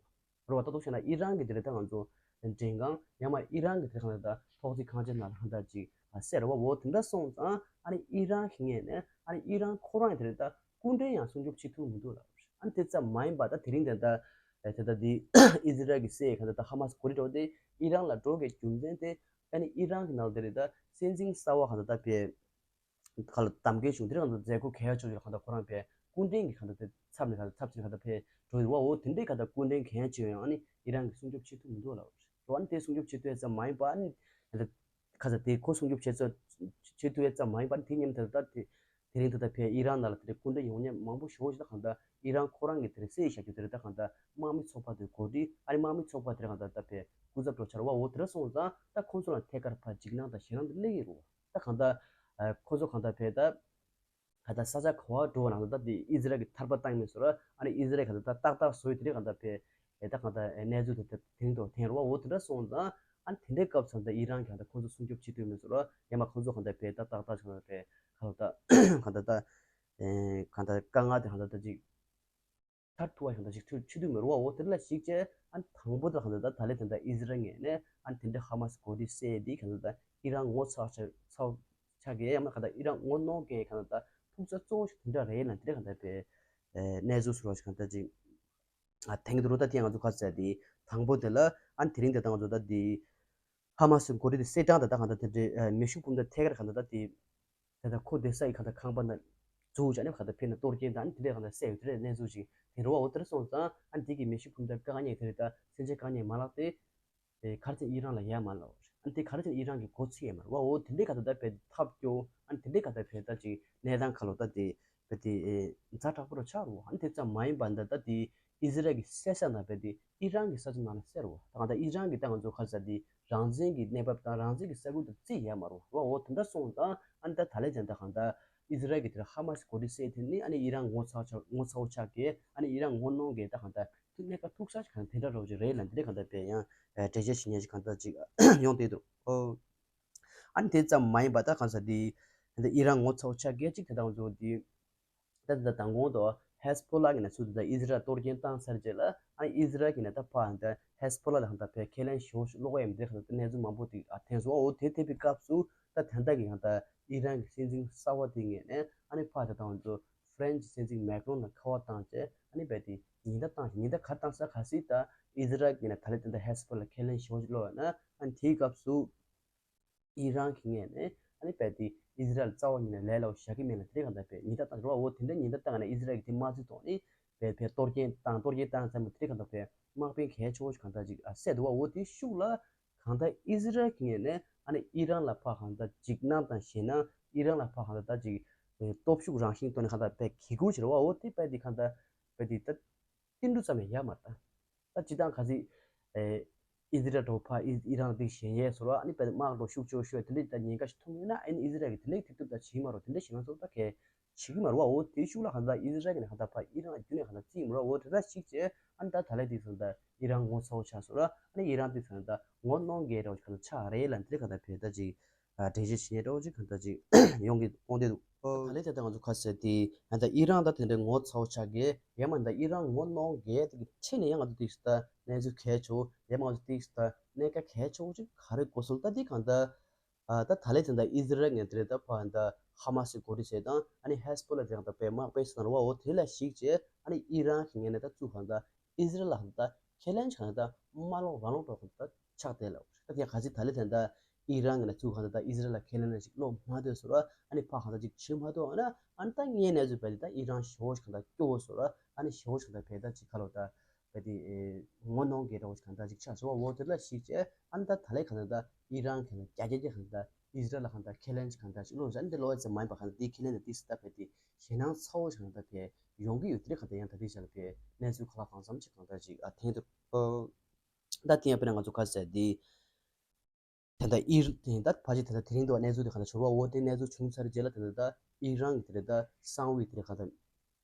རུ་བ་ད་དུ་བཤད་ན་ཨི་རན་གྱི་དེ་རེད་ད་ང་ཚོ་མགྲིན་ཁང་ཡང་མ་ཨི་རན་གྱི་དེ་གང་ད་ཐོག་ཅིག་གང་ཅི་ན་ལ་གང་ད་ཅིག་སེ་རུ་བ་འོ་དེ་འདྲ་སོང་ཙང་ཨ་ནི་ཨི་རན་གྱི་ངོས་ནས་ཨ་ནི་ཨི་རན་ཁོ་རང་གི་དེ་རེད་ད་སྐུ་མགྲོན་ཡང་སྲུང་སྐྱོབ་བྱེད་ཐུབ་མི་འདུག་ལ། ཨ་ནི་དེ་ཙམ་མ་ཡིན་པ་ད་དེ་རིང་དེ་ད་དེ་ད་འདི་ཨི་ཟི་རལ་གྱི་སེ་གང་ད་ད་ཧ་མ་སི་འགོ་ཁྲིད་འགྲོ་དེ་ཨི་རན་ལ་འགྲོ་གི་རྒྱུ་མཚན་དེ། ཨ་ནི་ཨི་རན་གྱི་ནང་དེ་རེད་ད་སྲིད་འཛིན་གསར་བ་གང་ལྟར་ད་ཕེ་ག་ལ་གདམ་གའི་གཞུང་དེ་རང་ད་མཛད་སྒོ་གལ་ཆེ་ཆེ་གང་ལྟར་ཁོ་རང་ཕེ་སྐུ་མགྲོན་གྱི་གང་ལྟར་དེ་ཚབ་ནས་གང་ལྟར་ཚབ་ཆེན་གང་ལྟར་ཕེ་འགྲོ་ཡོད་བ་འོ་དེ་འདྲའི་གང་ལྟར་སྐུ་མགྲོན་གལ་ཆེ་ཡང་ཨ་ནི་ཨི་རན་གྱི་སྲུང་སྐྱོབ་བྱེད་ཐུབ་མི་འདུག་ལ་འོ་ཨ་ནི་དེ་སྲུང་སྐྱོབ་བྱེད་ཐུབ་ཡ་ཙམ་མ་ཡིན་པ་ཨ་ནི་ད་ཁ་ས་དེ་ཁོ་སྲུང་སྐྱོབ་བྱེད་ཚོ་བྱེད་ཐུབ་ཡ་ཙམ་མ་ཡིན་པ་ཨ་ནི་དེ་མཉམ་དེ་ད་དེ་དེ་རིང་ད་ལྟ་ཕེ་ཨི་རན་ནང་ལ་དེ་འདྲའི་སྐུ་མགྲོན་ཡོང་མཁན་མང་པོ་ཞེ་པོ་ཞིག་ད་གང་ལྟར་ཨི་རན་ཁོ་རང་གི་དེ་རིང་སྲིད་བཞག་རྒྱུ་དེ་རེད་ད་གང་ལྟར། དམག་མི་ཚོགས་པ་དེ་གོ་སྒྲིག་ཨ་ནི་དམག་མི་ཚོགས་པ་དེར་གང་ལྟར་ད་ཕེ་སྐུ་ཚབ་འགྲོ་ཆར་བ་འོ་དེ་འདྲ་སོང་ཙང་ད་ཁོང་ཚོ་ལ་ཐད་ཀར་ཕར་འཇིགས་སྣང་དང་ཞེད་སྣང་དེ་སླེབས་ཀྱི་རེད་བ། ད་གང་ལྟར་ཁོང་ཚོ་གང་ལྟར་ཕེ་ད་གང་ལྟར་ས་ཆ་ག་བ་འགྲོ་བ་ནང་ད་ད་དེ་ཨི་ཟི་རལ་གྱི་ཐར་པ་བཏང་མེད་སོ་ར་ཨ་ནི་ཨི་ཟི་རལ་གང་ལྟར་ད་ཏག་ཏག་བཟོས་དེ་རེད་གང་ལྟར་ཕེ་ད་གང་ལྟར་གནས་ཚུལ་དེ་ད་དེང་དུ་ཐེན་རེད་བ་འོ་དེ་འདྲ་སོང་ཙང་ཨ་ནི་དེ་འདྲའི་སྐབས་ཙམ་ད་ཨི་རན་གྱི་གང་ལྟར་ཁོང་ཚོ་སྲུང་སྐྱོབ་བྱེད་ཐུབ་མེད་སོ་ར་ཡང་མ་ཁོང་ཚོ་གང་ལྟར་ཕེ་ད་ཏག་ཏག་གང་ལྟར་ཕེ་གང་ལྟར་ད་གང་ལྟར་ད་དཀའ་ངལ་དེ་གང་ལྟར་ད་ཅིག་ཐར་ཐུབ་པ་ཞིག་དང་ཞིག་ཐུབ་ཆུ་དུས་མི་རུང་བ་འོ་དེ་ལ་ཞིག་བྱས་ཨ་ནི་དང་པོ་དེ་གང་ལྟར་ད་ད་ལས་དེ་འདྲ་ཨི་ཟི་རལ་ངོས་ནས་ཨ་ནི་དེ་འདྲ་ཧ་མ་སི་འགོ་ཁྲིད་སེ་དེ་གང་ལྟར་ད་ཨི་རན་ངོ་ཚ་ཆ་ཚ་ཆགས་ཀྱི་ཡང་མ་གང་ལྟར་ཨི་རན་ངོ་གནོང་མཁན་གང་ལྟར་ད་ཐུག་ས་གཙོ་བོ་ཞིག་དེ་འདྲ་རེད་ལ་དེ་འདྲ་གང་ལྟར་པའི་གནས་ཚུལ་ཟེར་བ་ཞིག་གང་ལྟར་ཅིག་ཨ་དེང་གི་རུ་ད་དེ་ང་ཚོ་ཁ་ཟེར་དེ་དང་པོ་དེ་ལ་ཨ་ནི་དེ་རིང་དེ་ད་ང་ཚོ་ད་དེ། ཧ་མ་སི་འགོ་ཁྲིད་དེ་གསལ་བསྒྲགས་དང་ད་གང་ལྟར་དེ་འདྲའི་མེ་ཤུགས་འཕུར་མདའ་ཐད་ཀར་གང་ལྟར་ད་དེ་ད་ལྟ་ཁོ་བསྡད་ས་ཡི་གང་ལྟར་ཁང་པ་ན་འཛུལ་བྱས་ནས་གང་ལྟར་ཕེབས་ནས་གཏོར་སྐྱོན་དང་དེ་འདྲའི་གང་ལྟར་བསད་ཡོད་དེ་འདྲའི་གནས་ཚུལ་ཞིག་དེ་རུ་བ་འོ་དེར་སོང་ཙང་ཨ་ནི་དེ་གི་མེ་ཤུགས་འཕུར་མདའ་རྐང་གཉིས་དེ་རེད་ད་མཚོན་ཆ་རྐང་གཉིས་མ་ལག་དེ་ག་རེ་བྱས་ཨི་རན་ལ་ཡ་མ་ལ་འོ་ཨ་ནི་དེ་ག་རེ་བྱས་ཨི་རན་གི་མགོ་ཚིག་ཡ་མ་རུ་བ་འོ་དེ་འདྲའི་གང་ལྟར་ད་བས་ཐབས་སྐྱོ་ཨ་ནི་དེ་འདྲའི་གང་ལྟར་བས་ད་ཅིག་གནས་སྟངས་ཁ་ལོ་ད་དེ། བས་དེ་ཛ་དྲག་པོ་རུ་ཆགས་རུ་ཨ་ནི་དེ་ཙམ་མ་ཡིན་པ་འདི་ལྟ་དེ་ཨི་ཟི་རལ་གྱི་སེ་ས་ན་བས་དེ་ཨི་རན་གྱི་ས་ཆ་ནང་ལ་སེ་རུ་ད་གང་ལྟར་ཨི་རན་གྱི་ད་ང་ཚོ་ཁ་ས་དེ་རང་བཙན་གྱི་གནས་བབ་དང་རང་བཙན་གྱི་ས་ཁུལ་དུ་རྩིས་ཡ་མ་རུ་བ་འོ་དེ་འདྲ་སོང་ཙང་ཨ་ནི་ད་ད་ལས་ཀྱང་ད་གང་ལྟར་ཨི་ཟི་རལ་གྱི་དེར་ཧ་མ་སི་གོ་སྒྲིག་སེ་དེ་ནི་ཨ་ནི་ཨི་རན་ངོ་ཚ་ཆ་ངོ་ཚ་བོ་ཆགས་གི་ཨ་ནི་ཨི་རན་ངོ་གནོང་གི་ད་གང་ལྟར་ཐུག་གནས་ཀ་ཐུག་ས་ཞིག་གང་དེ་འདྲ་རོ་ཅིག་རེད་ལ་འདི་རེད་གང་ལྟར་བས་ཡང་འགྲེལ་བཤད་བྱེད་མཁན་ཞིག་གང་ལྟར་ཅིག་ཡོང་དེ་འདུག་ཨོ། ཨ་ནི་དེ་ཙམ་མ་ཡིན་པ་ད་གང་ཟེར་དེ། ད་ཨི་རན་ངོ་ཚ་བོ་ཆགས་སྐད་ཅིག་དེ་དང་ཚོ་དེ། ད་ད་དང་གོང་དུ་ཧེ་སི་པོ་ལ་གི་ནས་ཚུར་དེ་ད་ཨི་ཟི་རལ་གཏོར་སྐྱོན་བཏང་ཚར་རྗེས་ལ་ཨ་ནི་ཨི་ཟི་རལ་གི་ནས་ད་ཕ་ད་ཧེ་སི་པོ་ལ་ལ་གང་ལྟར་བས་ཁས་ལེན་ཞུ་ལོག་ཡ་མི་དེ་གང་ལྟར་གནས་ཚུལ་མང་པོ་དེ་ཨ་ཐོན་སོང་ཨོ་དེ་ཐེབས་པའི་སྐབས་སུ་ད་ད་ལྟ་གི་གང་ལྟར་ཨི་རན་གི་སྲིད་འཛིན་གསར་བ་དེ་ངོས་ནས་ཨ་ནི་ཕ་ད་དང་ཚོ་ཧྥ་རན་སི་སྲིད་འཛིན་མེག་རོན་ལ་ཁ་པར་བཏང་རྗེས་ཨ་ནི་བས་དེ་ཉེན་བརྡ་བཏང་ཞིང་ཉེན་བརྡ་ག་རེ་བཏང་ས་ག་སྲིད་ད་ཨི་ཟི་རལ་གི་ནས་ད་ལྟ་དེ་འདྲ་ཧེ་སི་པོ་ལ་ཁས་ལེན་ཞུ་ལོག་ཡ་ན་ཨ་ནི་དེའི་སྐབས་སུ། ཨི་རན་གྱི་ངོས་ནས་ཨ་ནི་བས་དེ་ཨི་ཟི་རལ་རྩ་བ་ཉིད་ནས་ལས་སླ་བོ་བཞག་གི་མེད་ལ་དེ་རིང་གང་ལྟར་བས་ཉེན་བརྡ་བཏང་རེད་བ་འོ་དེ་འདྲ་ཉེན་བརྡ་བཏང་ན་ཨི་ཟི་རལ་གྱི་དེ་མ་བརྩི་ཐོག་ནས་བས་བས་གཏོར་སྐྱོན་བཏང་གཏོར་སྐྱོན་བཏང་ཙམ་དེ་རིང་གང་ལྟར་བས་དམག་དཔོན་གལ་ཆེ་བོ་ཞིག་གང་ལྟར་ཅིག་ཨ་བསད་འདུག་བ་འོ་དེ་ཤུགས་ལ་གང་ལྟར་ཨི་ཟི་རལ་གྱི་ངོས་ནས་ཨ་ནི་ཨི་རན་ལ་ཕར་གང་ལྟར་འཇིགས་སྣང་དང་ཞེད་སྣང་ཨི་རན་ལ་ཕར་གང་ལྟར་ད་ཅིག་སྟོབས་ཤུགས་རང་བཞིན་ཐོག་ནས་གང་ལྟར་བས་གི་ཁུར་བྱེད་རེད་བ་འོ་དེ་བས་དེ་གང་ལྟར་བས་དེ་ད། ཏིལ་འབྲུ་ཙམ་ཡང་ཡལ་མ་རེད་ད། ད་སྤྱིར་བཏང་ག་ཚོད་ཨེ་ཨི་ཟི་རལ་འགྲོ་ཕ་ཨི་ཨི་རན་འདི་ཞེན་ཡས་སོ་ར་ཨ་ནི་དཔེ་དམག་འགྲོ་ཤུགས་ཆེ་ཤོས་དེ་འདྲ་ད་ཉེན་ཁ་ཞིག་ཐོན་ཡོད་ན་ཨ་ནི་ཨི་ཟི་རལ་གྱི་དེ་འདྲ་དེ་ཐུབ་ད་བྱེད་མ་རོགས་དེ་འདྲ་ཞེ་ན་ཚོ་ད་གས་བྱེད་ཀྱི་མ་རེད་བ་འོ་དེ་ཤུགས་ལ་ག་ད་ཨི་ཟི་རལ་གྱི་ནས་ག་ད་ཕ་ཨི་རན་རྒྱུ་ནས་ག་ད་རྩིས་མ་རེད་འོ་དེ་ད་ཞིག་བྱས་ཨ་ནི་ད་ད་ལས་དེ་ཚོ་ད་ཨི་རན་ངོ་ཚ་བོ་ཆགས་སོ་ར་ཨ་ནི་ཨི་རན་དེ་ཚོ་ད་ངོ་གནོང་གས་རོགས་ག་ད་ཆགས་རེད་ལ་འདི་རེད་ག་ད་བས་ད་ཅིག་འགྲེལ་བཤད་བྱེད་ཡས་འདྲ་བོ་ཅིག་གང་ལྟར་ཅིག་ཡོང་གི་འོང་བསྡད་འདུག་ད་ལས་དེ་ལྟར་ང་ཚོ་ཁ་གསལ་དེ་ཡང་ད་ཨི་རན་ད་དེ་འདྲའི་ངོ་ཚ་བོ་ཆགས་གི་ཡང་མ་ད་ཨི་རན་ངོ་གནོང་གི་དེ་གི་ཆེད་ནས་ཡང་ང་ཚོ་ཏིག་ད་གནས་ཚུལ་གལ་ཆེ་བོ་ཡང་མ་ང་ཚོ་ཏིག་ད་གནད་ཀ་གལ་ཆེ་བོ་ཅིག་ག་རེ་གོ་སོང་ད་དེ་གང་ལྟར་ད་ད་ལས་དེ་ད་ཨི་ཟི་རལ་ངན་དེ་རེད་ད་ཕ་ད་ ཧ་མ་སི་འགོ་ཁྲིད་ཟེར་དང་ཨ་ནི་ཧེ་སི་བྷོ་ལ་དེ་གང་ལྟར་དཔེ་དམག་དཔེ་སོང་ར་བ་འོ་དེ་ལ་གཞིགས་བྱས་ཨ་ནི་ཨི་རན་གྱི་ངོས་ནས་ད་ཚུར་གང་ལྟར་ཨི་ཟི་རལ་ལ་གང་ལྟར་ཁས་ལེན་གང་ལྟར་མ་ལོག་རང་ལོག་འགྲོ་གང་ལྟར་ཆགས་བསྡད་ལ། ད་དེ་ག་ཚོད་ད་ལེ་དེ་འདྲ་ཨི་རན་གྱི་ནས་ཚུར་གང་ལྟར་ད་ཨི་ཟི་རལ་ལ་ཁས་ལེན་ཞིག་ལོག་མ་སྡོད་སོང་ར་ཨ་ནི་ཕ་གང་ལྟར་ཅིག་བྱེད་མ་ཐུབ་ཨ་ན་ཨ་ནི་ད་ངའི་གནས་ཚུལ་བས་ད་ཨི་རན་ཞེ་པོ་ཞིག་གང་ལྟར་སྐྱོ་བོ་སོང་ར་ཨ་ནི་ཞེ་པོ་ཞིག་གང་ལྟར་བས་ད་ཅིག་ག་ལོ་ད། བས་དེ་ངོ་གནོང་གི་འདྲ་བོ་ཞིག་གང་འདྲ་ཞིག་ཆགས་སོང་བ་འོ་དེ་ལ་གཞིགས་བྱས་ཨ་ནི་ད་ད་ལས་གང་འདྲ་ད་ཨི་རན་གང་འདྲ་རྒྱ་རྒྱ་རྒྱ་གང་འདྲ་ཨི་ཟི་རལ་ལ་གང་འདྲ་ཁས་ལེན་ཞིག་གང་འདྲ་ཞིག་བློ་ཟ་འདི་ལོ་ཙམ་མ་ཡིན་པ་གང་འདྲ་དེ་ཁས་ལེན་དང་དེ་སྲིད་ད་བས་དེ་ཞེད་སྣང་ཚ་བོ་ཞིག་གང་འདྲ་བས་ཡོང་གི་ཡོད་དེ་རེད། གང་འདྲ་ཡང་ད་དེ་ཞག་ལ་བས་གནས་ཚུལ་ག་ལ་གང་འཚམ་ཞིག་གང་འདྲ་ཞིག་ཨ་ཐེངས་དུ་ད་དེ་ཡང་དཔེར་ན་ང་ཚོ་ག་ཟེར་དེ། ད་ལྟ་ཨིར་དེ་ད་ཕལ་ཆེར་ད་ལྟ་དེ་རིང་དུ་གནས་ཚུལ་དེ་ག་ལ་ཤོར་བ་འོ་དེ་གནས་ཚུལ་བྱུང་ཚར་རྗེས་ལ་ད་ལྟ་ད་ཨི་རན་གྱི་དེ་ད་གསང་བའི་དེ་ག་ད་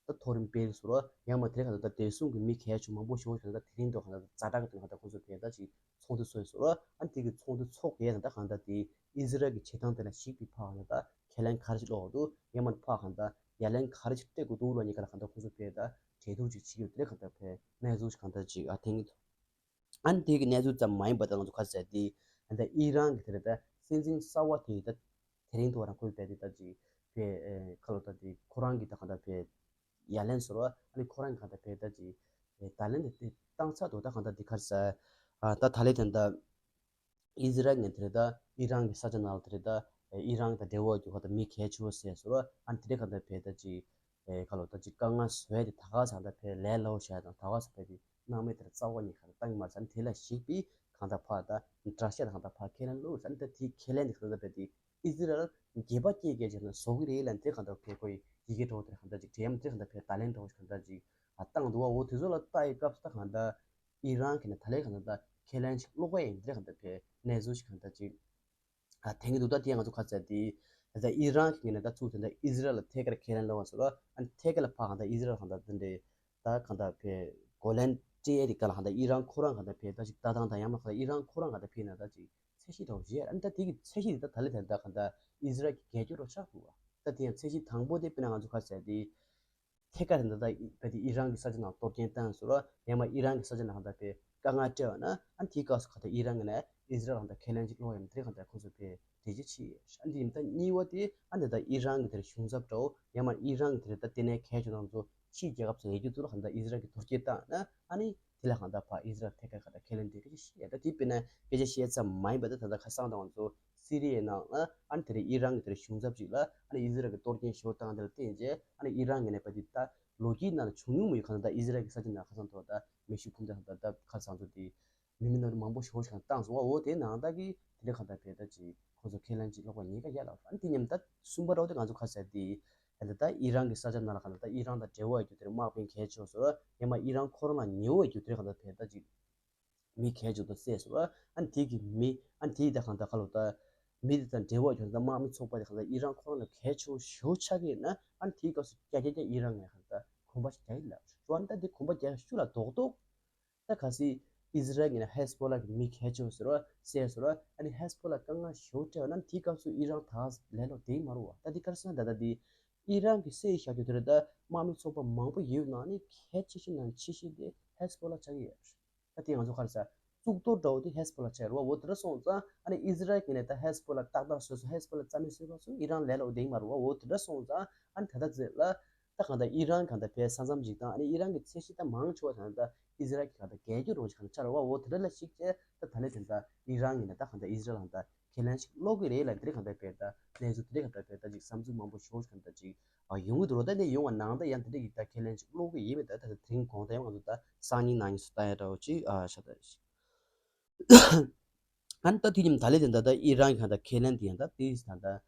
ད་མཐོ་རིམ་དཔེ་སོར་བ་ཡང་མ་དེ་ག་ད་ད་བདེ་སྲུང་གི་མི་གལ་ཆེ་མང་པོ་ཞིག་ད་ལྟ་དེ་རིང་དུ་ག་ད་ཛ་དྲག་གི་དེ་ག་ད་ཁོང་ཚོ་དེ་ད་ཅིག་ཚོགས་འདུ་ཚོགས་སོར་བ་ཨ་དེ་གི་ཚོགས་འདུ་ཚོགས་ཡས་ད་ད་ག་ད་དེ་ཨི་ཟི་རལ་གྱི་བྱེད་སྟངས་དེ་ལ་གཞིགས་པའི་ཕ་ག་ད་ཁས་ལེན་ག་རེ་ཞིག་སློག་འདུག་ཡང་མ་ཕ་ག་ད་ཡ་ལན་ག་རེ་ཞིག་སྤྲད་དགོས་འདུག་ལ་གཉིས་ཀ་ལ་ག་ད་ཁོང་ཚོ་དེ་ད་གྲོས་བསྡུར་ཅིག་བྱེད་ཡོད་དེ་ག་ད་དཔེ་གནས་ཚུལ་ཞིག་ག་ད་ཅིག་ཨ་ཐེངས། ཨ་ནི་དེ་གི་གནས་ཚུལ་ཙམ་མ་ཡིན་པ་ད་ང་ཚོ་ག་ཟེར་དེ་ཨ་ད་ཨི་རན་གྱི་དེ་རེད་ད་སྲིད་འཛིན་གསར་བ་དེ་ད་དེ་རིང་ཐོག་རང་ཁོས་བས་དེ་ད་ཅིག་བས་ཁ་ལོ་ད་དེ་ཁོ་རང་གི་ད་ག་ད་བས་ཡ་ལན་ཟེར་བ་ཨ་ནི་ཁོ་རང་གི་ག་ད་བས་ད་ཅིག་བས་ད་ལན་དེ་དེ་བཏང་ཚར་འདུག་ད་ག་ད་དེ་ག་ཟེར་ཨ་ད་ད་ལེ་དེ་ད་ཨི་ཟི་རལ་ངས་དེ་རེད་ད་ཨི་རན་གྱི་ས་ཆ་ནང་ལ་དེ་རེད་ད་ཨི་རན་གྱི་ད་འབྲེལ་བ་རྒྱུ་ག་ད་མི་གལ་ཆེ་བོ་ཟེར་ཟེར་བ་ཨ་ནི་དེ་རེད་ག་ད་བས་ད་ཅིག་ཨེ་ཁ་ལོ་ད་ཅིག་དཀའ་ངལ་བཟོས་ཏེ་ད་ག་ས་ད་ཕེ་ལས་སླ་བོ་བྱས་དང་ད་ག་ས་ཕེ་དེ་སྣང་མེད་དེར་རྩ་བ་ཉིད་ག་ད་བཏང་གི་མ་རེད་ཟེར་ནས་དེ་ལ་གཞིགས་པའི་གང་ལྟར་ཕར་ད་འདྲ་བཤད་དང་གང་ལྟར་ཕར་ཁས་ལེན་བླུགས་ཟེར་ནས་ད་དེ་ཁས་ལེན་དེ་གང་ལྟར་ཕེ་དེ་ཨི་ཟི་རལ་འགྱེད་པ་སྐྱེས་སྐྱེས་བྱས་ན་བཟོ་གི་རེད་ལབ་དེ་གང་ལྟར་ཕེ་ཁོ་ཡི་ཡི་གེ་འདྲ་བོ་དེར་གང་ལྟར་ཅིག་འགྲེམས་དེ་གང་ལྟར་ཕེ་ད་ལན་འདྲ་བོ་གང་ལྟར་ཅིག་ཨ་བཏང་འདུག་བ། འོ་དེ་ཚོ་ལ་ལྟ་ཡི་སྐབས་སུ་ད་གང་ལྟར་ཨི་རན་གྱི་ནས་ད་ལན་གང་ལྟར་ད་ཁས་ལེན་ཞིག་བླུགས་པ་ཡིན་དེ་གང་ལྟར་ཕེ་གནས་ཚུལ་ཞིག་གང་ལྟར་ཅིག་ཨ་དེང་གི་འདུག་ད་དེ་ང་ཚོ་ཁ་ཚ་དེ་ད་ཨི་རན་གྱི་ངོས་ནས་ད་ཚུར་དེ་འདྲ་ཨི་ཟི་རལ་ལ་ཐད་ཀར་ཁས་ལེན་སློང་བ་སོགས་ལ་ཨ་ནི་ཐད་ཀར་ལ་ཕར་གང་ལྟར་ཨི་ཟི་རལ་གང་ལྟར་དེ་འདྲའི་ད་གང་ལྟར་ཕེ་གོ་ལན་སྤྲད་ཡས་དེ་ག་ལ་གང་ལྟར་ཨི་རན་ཁོ་རང་གང་ལྟར་ཕེ་ད་ཅིག་ལྟ་སྟངས་དང་ཡང་མ་གང་ལྟར་ཨི་རན་ཁོ་རང་གང་ལྟར་ཕེ་ན་ད་ཅིག་ཚད་གཞི་འདྲ་བོ་བཞེས་ཨ་ནི་ད་དེ་གི་ཚད་གཞི་དེ་ད་ད་ལེ་དེ་ད་གང་ལྟར་ཨི་ཟི་རལ་གྱི་རྒྱལ་སྐྱོར་རོ་ཆགས་འདུག་བ། ད་དེ་ཡང་ཚད་གཞི་དང་པོ་དེ་དཔེར་ན་ང་ཚོ་ཁ་ཚ་དེ། ཐད་ཀར་དེ་འདྲ་ད་ཕེ་དེ་ཨི་རན་གྱི་ས་ཆ་ནང་གཏོར་སྐྱོན་བཏང་སོང་ར་ཡང་མ་ཨི་རན་གྱི་ས་ཆ་ནང་ད་ཕེ་དཀའ་ངལ་སྤྲད་པ་ན་ཨ་ནི་དེའི་སྐབས་སུ་ག་ད་ཨི་རན་གྱི་ནས་ཨི་ཟི་རལ་ལ་ད་ཁས་ལེན་ཅིག་སློག་ཡོད་མ་དེ་གང་ལྟར་ཁོ་ཚོ་ཕེ་འགྲེལ་བརྗོད་བྱས་ཡོད། ཨ་ནི་དེ་ད་གཉིས་པ་དེ་ཨ་ནི་ད་ཨི་རན་གྱི་དེར་གཞུང་ཚབ་འདྲ་བོ་ཡང་མ་ཨི་རན་གྱི་དེར་ད་ལྟེ་གནས་གལ་ཆེ་ནང་ཚོ་ཕྱིའི་རྒྱལ་ཁབ་ཚོ་ཡོད་རྒྱུ་ཚོ་ལ་གང་ལྟར་ཨི་ཟི་རལ་གྱི་གཏོར་སྐྱོན་བཏང་ན་ཨ་ནི་དེ་ལ་གང་ལྟར་ཕར་ཨི་ཟི་རལ་ཐད་ཀར་གང་ལྟར་ཁས་ལེན་དེ་སྐད་ཆ་བཤད་ཡ་ད་དེ་དཔེར་ན་སྐད་ཆ་བཤད་ཙམ་མ་ཡིན་པ་ད་ད་ལྟ་ཁ་སང་དང་ང་ཚོ་སི་རི་ཡའི་ནང་ལ་ཨ་ནི་དེ་རིང་ཨི་རན་གྱི་དེ་རིང་གཞུང་ཚབ་ཅིག་ལ་ཨ་ནི་ཨི་ཟི་རལ་གྱི་གཏོར་སྐྱོན་ཞེ་པོ་བཏང་དེ་ལ་བརྟེན་རྗེས་ཨ་ནི་ཨི་རན་གྱི་ནས་ཕ་དེ་ད་ལོ་རྒྱུས་ནང་ལ་བྱུང་མྱོང་མ་ཡོད་གང་ལྟར་ཨི་ཟི་རལ་གྱི་ས་ཆ་ནང་ཁ་སང་ཐོག་ད་མེ་ཤུགས་འཕུར་མདའ་གང་ལྟར་ད་ཁ་སང་ཚོ་དེ་མི་མི་ནོར་མང་པོ་ཞེ་པོ་ཞིག་བཏང་སོང་བ། འོ་དེ་ནང་ལྟར་གྱི་དེ་འདྲ་གང་ལྟར་བས་ད་ཅིག་ཁོ་ཚོ་ཁས་ལེན་ཅིག་ལོག་པ་ཉེས་ཀ་ཡ་ལ་ཨ་ནི་དེ་མཉམ་ད་གསུམ་པ་རོགས་དེ་ང་ཚོ་ཁ་ཟེར་དེ་ད་ལྟ་ད་ཨི་རན་གྱི་ས་ཆ་ནང་ལ་གང་ལྟར་ད་ཨི་རན་དང་འབྲེལ་བ་ཡོད་རྒྱུ་དེ་རིང་དམག་དཔོན་གལ་ཆེ་བ་སོགས་ཡང་མ་ཨི་རན་ཁོ་རང་ལ་ཉེ་བོ་ཡོད་རྒྱུ་དེ་འདྲ་གང་ལྟར་བས་ད་ཅིག་མི་གལ་ཆེ་བ་དང་བསད་སོང་། ཨ་ནི་དེ་གི་མི་ཨ་ནི་དེ་ཡི་ད་གང་ལྟར་ཁ་ལོ་ད་མི་དེ་དང་འབྲེལ་བ་ཡོད་ད་དམག་མི་ཚོགས་པ་དེ་གང་ལྟར་ཨི་རན་ཁོ་རང་ལ་གལ་ཆེ་བོ་ཞེ་པོ་ཆགས་ཀྱི་ཡིན་ན་ཨ་ནི་དེའི་སྐབས་སུ་རྒྱ་རྒྱ་རྒྱ་ཨི་རན་ངས་གང་ལྟར་གོམ་པ་ཞིག་རྒྱག་ཡིན་ལ་ཞུ་བ་ནི་ད་དེ་གོམ་པ་རྒྱག་ཤུ་ལ་རྡོག་རྡོག་ད་གལ་སྲིད་ཨི་ཟི་རལ་གྱི་ནས་ཧེ་སི་བྷོ་ལ་གི་མི་གལ་ཆེ་བ་ཟེར་བ་བསད་ཟེར་བ་ཨ་ནི་ཧེ་སི་བྷོ་ལ་དཀའ་ངལ་ཞེ་པོ་སྤྲད་པ་ན་དེའི་སྐབས་སུ་ཨི་རན་ད་ལས་ལོག་བསྡད་མ་རུང་བ། ད་དེ་ག་རེ་ཟེར་ན་ད་ལྟ་དེ་ཨི་རན་གྱི་སྲིད་བཞག་རྒྱུ་དེ་རེད། ད་དམག་མི་ཚོགས་པ་མང་པོ་ཡོད་ནང་ནས་གལ་ཆེ་ཤོས་ནང་ཆེ་ཤོས་དེ་ཧེ་སི་བྷོ་ལ་ཆགས་ཀྱི་ཡོད། ད་དེ་ང་ཚོ་ག་རེ་ཟེར་གཙུག་ཏོར་འདྲ་བོ་དེ་ཧེ་སི་བྷོ་ལ་ཆགས་རེད་བ། འོ་དེ་འདྲ་སོང་ཙང་ཨ་ནི་ཨི་ཟི་རལ་གྱི་ནས་ད་ཧེ་སི་བྷོ་ལ་ཏག་ཏག་བཟོས་སོང་། ཧེ་སི་བྷོ་ལ་རྩ་མེད་བཟོས་པ་སོང་ཨི་རན་ལས་ལོག་བསྡད་མ་རུང་བ། འོ་དེ་འདྲ་སོང་ཙང་ཨ་ནི་ད་ལྟ་ཚེ་ལ་ད་གང་ལྟར་ཨི་རན་གང་ལྟར་བས་ས་མཚམས་ཅིག་དང་ཨ་ནི་ཨི་རན་གྱི་ཚད་གཞི་ད་མང་ཆེ་བ་ད་ལྟ་ཨི་ཟི་རལ་གྱི་གང་ལྟར་རྒྱལ་རྒྱུ་རང་ཅིག་གང་ལྟར་ཆགས་རེད་བ། འོ་དེ་འདྲ་ལ་གཞིགས་བྱས་ད་ད་ནས་དེ་ལྟ་ཨི་རན་གྱི་ནས་ད་གང་ལྟར་ཨི་ཟི་རལ་གང་ལྟར་ཁས་ལེན་ཞིག་ཀློག་གི་རེད་ལ་འདིར་གང་ལྟར་བས་ད་གནས་ཚུལ་འདིར་གང་ལྟར་བས་ད་ཅིག་བསམ་ཚུལ་མང་པོ་ཞེ་པོ་ཞིག་གང་ལྟར་ཅིག་ཨ་ཡོང་གི་འདུག་རོ། ད་འདི་ཡོང་བ་ནང་ད་ཡང་འདི་འདྲ་ཡིན་ད་ཁས་ལེན་ཅིག་ཀློག་གི་ཡིན་མེད་ད་ད་དེ་རིང་གོང་ད་ཡང་ང་ཚོ་ད་སང་ཉིན་གནངས་ཉིན་སུ་ལྟ་ཡ་འདྲ་བོ་ཅིག་ཨ་ཤ་ད་ཞིག་ཨ་ནི་ད་དུས་ཉིན་ད་ལེ་དེ་ད་ད་ཨི་རན་གང་ལྟར་ཁས་ལེན་དེ་ཡང་ད་དེ་ད་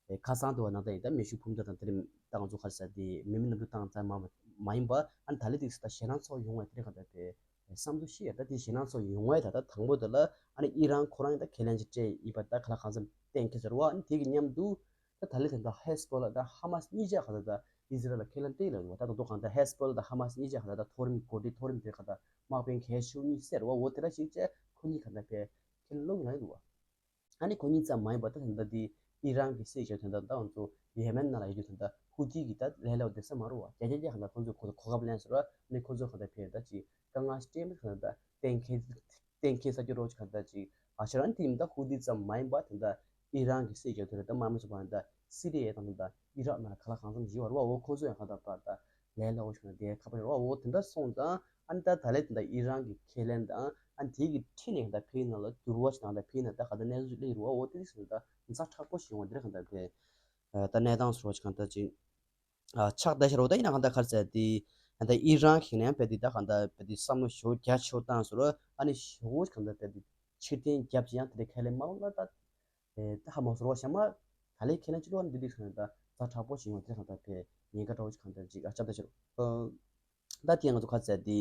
ད་ཁ་སང་དུ་བ་ནང་ད་ཡིན་ད་མེ་ཤུགས་འཕུར་མདའ་དང་དེ་རིང་ད་ང་ཚོ་ག་རེ་ཟེར་དེ་མི་མི་ནམ་རྒྱུན་བཏང་ཙམ་མ་མ་ཡིན་པ་ཨ་ནི་ད་ལེ་དེ་ད་ཞེད་སྣང་ཚོགས་ཡོང་བ་དེ་གང་ལྟར་བས། བསམ་ཚུལ་བཤད་ཡ་ད་དེ་ཞེད་སྣང་ཚོ་ཡོང་བས་ད་ལྟ་དང་པོ་དེ་ལ་ཨ་ནི་ཨི་རན་ཁོ་རང་ད་ཁས་ལེན་ཅིག་སྤྲད་ཡིན་པ་ད་ག་ལ་གང་འཚམ་གཏན་འཁེལ་ཟེར་བ། ཨ་ནི་དེ་གི་མཉམ་དུ་ད་ད་ལེ་དེ་ད་ཧེ་སི་བྷོ་ལ་ད་ཧ་མ་སི་གཉིས་ཆ་ག་ད་ད་ཨི་ཟི་རལ་ལ་ཁས་ལེན་སྤྲད་ལ་ཡོད་བ། ད་ད་དུང་གང་ད་ཧེ་སི་བྷོ་ལ་ད་ཧ་མ་སི་གཉིས་ཆ་ག་ད་ད་མཐོ་རིམ་འགོ་ཁྲིད་མཐོ་རིམ་དེ་ག་ད་དམག་དཔོན་གལ་ཆེ་གཉིས་ཟེར་བ། འོ་དེ་འདྲ་ཞིག་བྱས་ཁོ་གཉིས་ག་ད་ཕེ་ཁས་ལེན་ལོག་གི་ན་ཡོད་བ། ཨ་ནི་ཁོ་གཉིས་ཙམ་མ་ཡིན་པ་ད་ད་ལྟ་འདི་ཨི་རན་གྱི་སྲིད་བྱུས་དོན་དག་ད་ང་ཚོ་ཡེ་མེན་ནང་ལ་ཡོད་རྒྱུ་དོན་དག་ཧུ་ཐི་གི་ད་ལས་སླ་བོ་བསྡད་ས་མ་རུང་བ། རྒྱ་རྒྱ་རྒྱ་གང་ལྟར་ཁོང་ཚོས་ཁོ་ཚོ་གོ་སྐབས་ལེན་ཟེར་བ། ཨ་ནི་ཁོང་ཚོ་གང་ལྟར་ཕེ་ད་ཅིག་དཀའ་ངལ་སྤྲད་མེད་གང་ལྟར་གཏན་འཁེལ་གཏན་འཁེལ་ས་ཀྱི་རོགས་ཅིག་གང་ལྟར་ཅིག་ཨ་ཤ་ར་ཨ་ནི་དེ་ཡིན་ད་ཧུ་ཐི་ཙམ་མ་ཡིན་པ་དེ་ད་ཨི་རན་གྱི་སྲིད་བྱུས་དོན་དག་ད་དམག་མི་ཚོ་གང་ལྟར་ སི་རི་ཡ་དང་ད་ཨི་རག་ནང་ལ་ག་ལ་གང་འཚམ་ཞིག་ཡོད་རེད་བ། འོ་ཁོང་ཚོ་ཡང་གང་ལྟར་ད་ལས་སླ་བོ་ཞིག་ནང་བསྡད་ཁག་པོ་ཡོད་རེད་བ། འོ་དེ་འདྲ་སོང་ཙང་ཨ་ནི་ད་ད་ལན་དེ་འདྲ་ཨི་རན་གྱི་ཁས་ལེན་དང་ཨ་ནི་དེ་གི་འཕྲིན་ནས་གང་ལྟར་ཕེ་ནང་ལ་འགྱུར་བ་ཞིག་གང་ལྟར་ཕེ་ན་ད་གང་ལྟར་གནས་ཚུལ་སླེབས་ཡོད་རེད་བ། འོ་དེ་རིགས་སོང་ད་ཛ་དྲག་པོ་ཞིག་ཡོང་བ་འདི་རེད། གང་ལྟར་ཕེ་ད་གནས་སྟངས་སོགས་ཀྱི་གང་ལྟར་ཅིག་ཨ་ཆགས་བསྡད་ཤག་རོ། ད་ཡིན་ན་གང་ལྟར་ག་རེ་ཟེར་དེ་ད་ཨི་རན་གྱི་ནང་ཕེ་དེ་ད་གང་ལྟར་ཕེ་དེ་བསམ་བློ་ཞེ་པོ་རྒྱ་ཆེ་བོ་བཏང་ཟེར་རོ། ཨ་ནི་ཞེ་པོ་གང་ལྟར་ཕེ་དེ་ཕྱིར་འཐེན་རྒྱབ་ཅིག་ཡང་དེ་འདྲའི་ཁས་ལེན་མ་འོང་ན་ད་ཨེ་ད་ཧ་མ་ཟེར་བ་ཞེ་མ་ད་ལས་ཁས་ལེན་ཅི་ལོ་འདི་འདྲའི་གང་ལྟར་ཛ་དྲག་པོ་ཞིག་ཡོང་དེ་གང་ལྟར་ཕེ་ཉེན་ཁ་དྲག་པོ་ཞིག་གང་ལྟར་ཅིག་ཨ་ཆགས་བསྡད་ཤག་རོ། ད་དེ་ང་ཚོ་ག་རེ་ཟེར་དེ་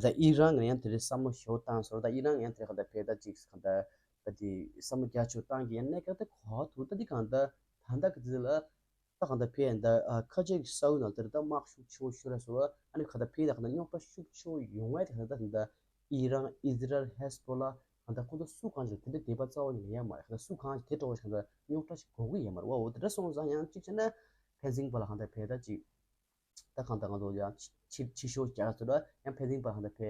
ད་ཨི་རན་གྱི་ནང་ཡང་དེ་འདྲའི་བསམ་བློ་ཞེ་པོ་བཏང་ཟེར་རོ། ད་ཨི་རན་ཡང་དེ་གང་ལྟར་ཕེ་ད་ཅིག་གང་ལྟར་ད་དེ་བསམ་བློ་རྒྱ་ཆེ་བོ་བཏང་གི་ཡང་གནད་འགག་ད་གོ་བ་ཐུག་ད་དེ་གང་ལྟར་ད་ལྟ་གི་དུས་ལ། ད་གང་ལྟར་ཕེ་ཡ་ད་ཨ་ཁ་ཆེ་གི་ས་ཁུལ་ནང་དེར་ད་དམག་ཤུགས་ཆེ་བོ་ཤོར་ར་སོང་བ། ཨ་ནི་གང་ལྟར་ཕེ་ཡ་ད་གང་ལྟར་རྙོག་དྲ་ཤུགས་ཆེ་བོ་ཡོང་བ་དེ་གང་ལྟར་ད་ཨི་རན་ཨི་ཟི་རལ་ཧེ་ཟི་བྷོ་ལ་གང་ལྟར་ཁོང་ཚོ་སུ་གང་ཞིག་དེ་འདྲའི་དད་པ་རྩ་བ་ཉིད་ནས་ཡོད་མ་རེད། གང་ལྟར་སུ་གང་ཞིག་དེ་འདྲ་བོ་ཞིག་གང་ལྟར་རྙོག་དྲ་ཞིག་དགོས་ཀྱི་ཡོད་མ་རེད་བ། འོ་དེ་འདྲ་སོང་ཙང་ཡང་གཅིག་བྱས་ན་ཕན་སིང་པ་ལ་གང་ལྟར་ཕེ་ད་ཅིག་ད་གང་ལྟར་ང་ཚོ་ཡང་ཕྱི་ཕྱི་ཕྱི་ཤོག་རྒྱག་ཚུལ་ལ་ཡང་ཕན་སིང་པ་གང་ལྟར་ཕེ་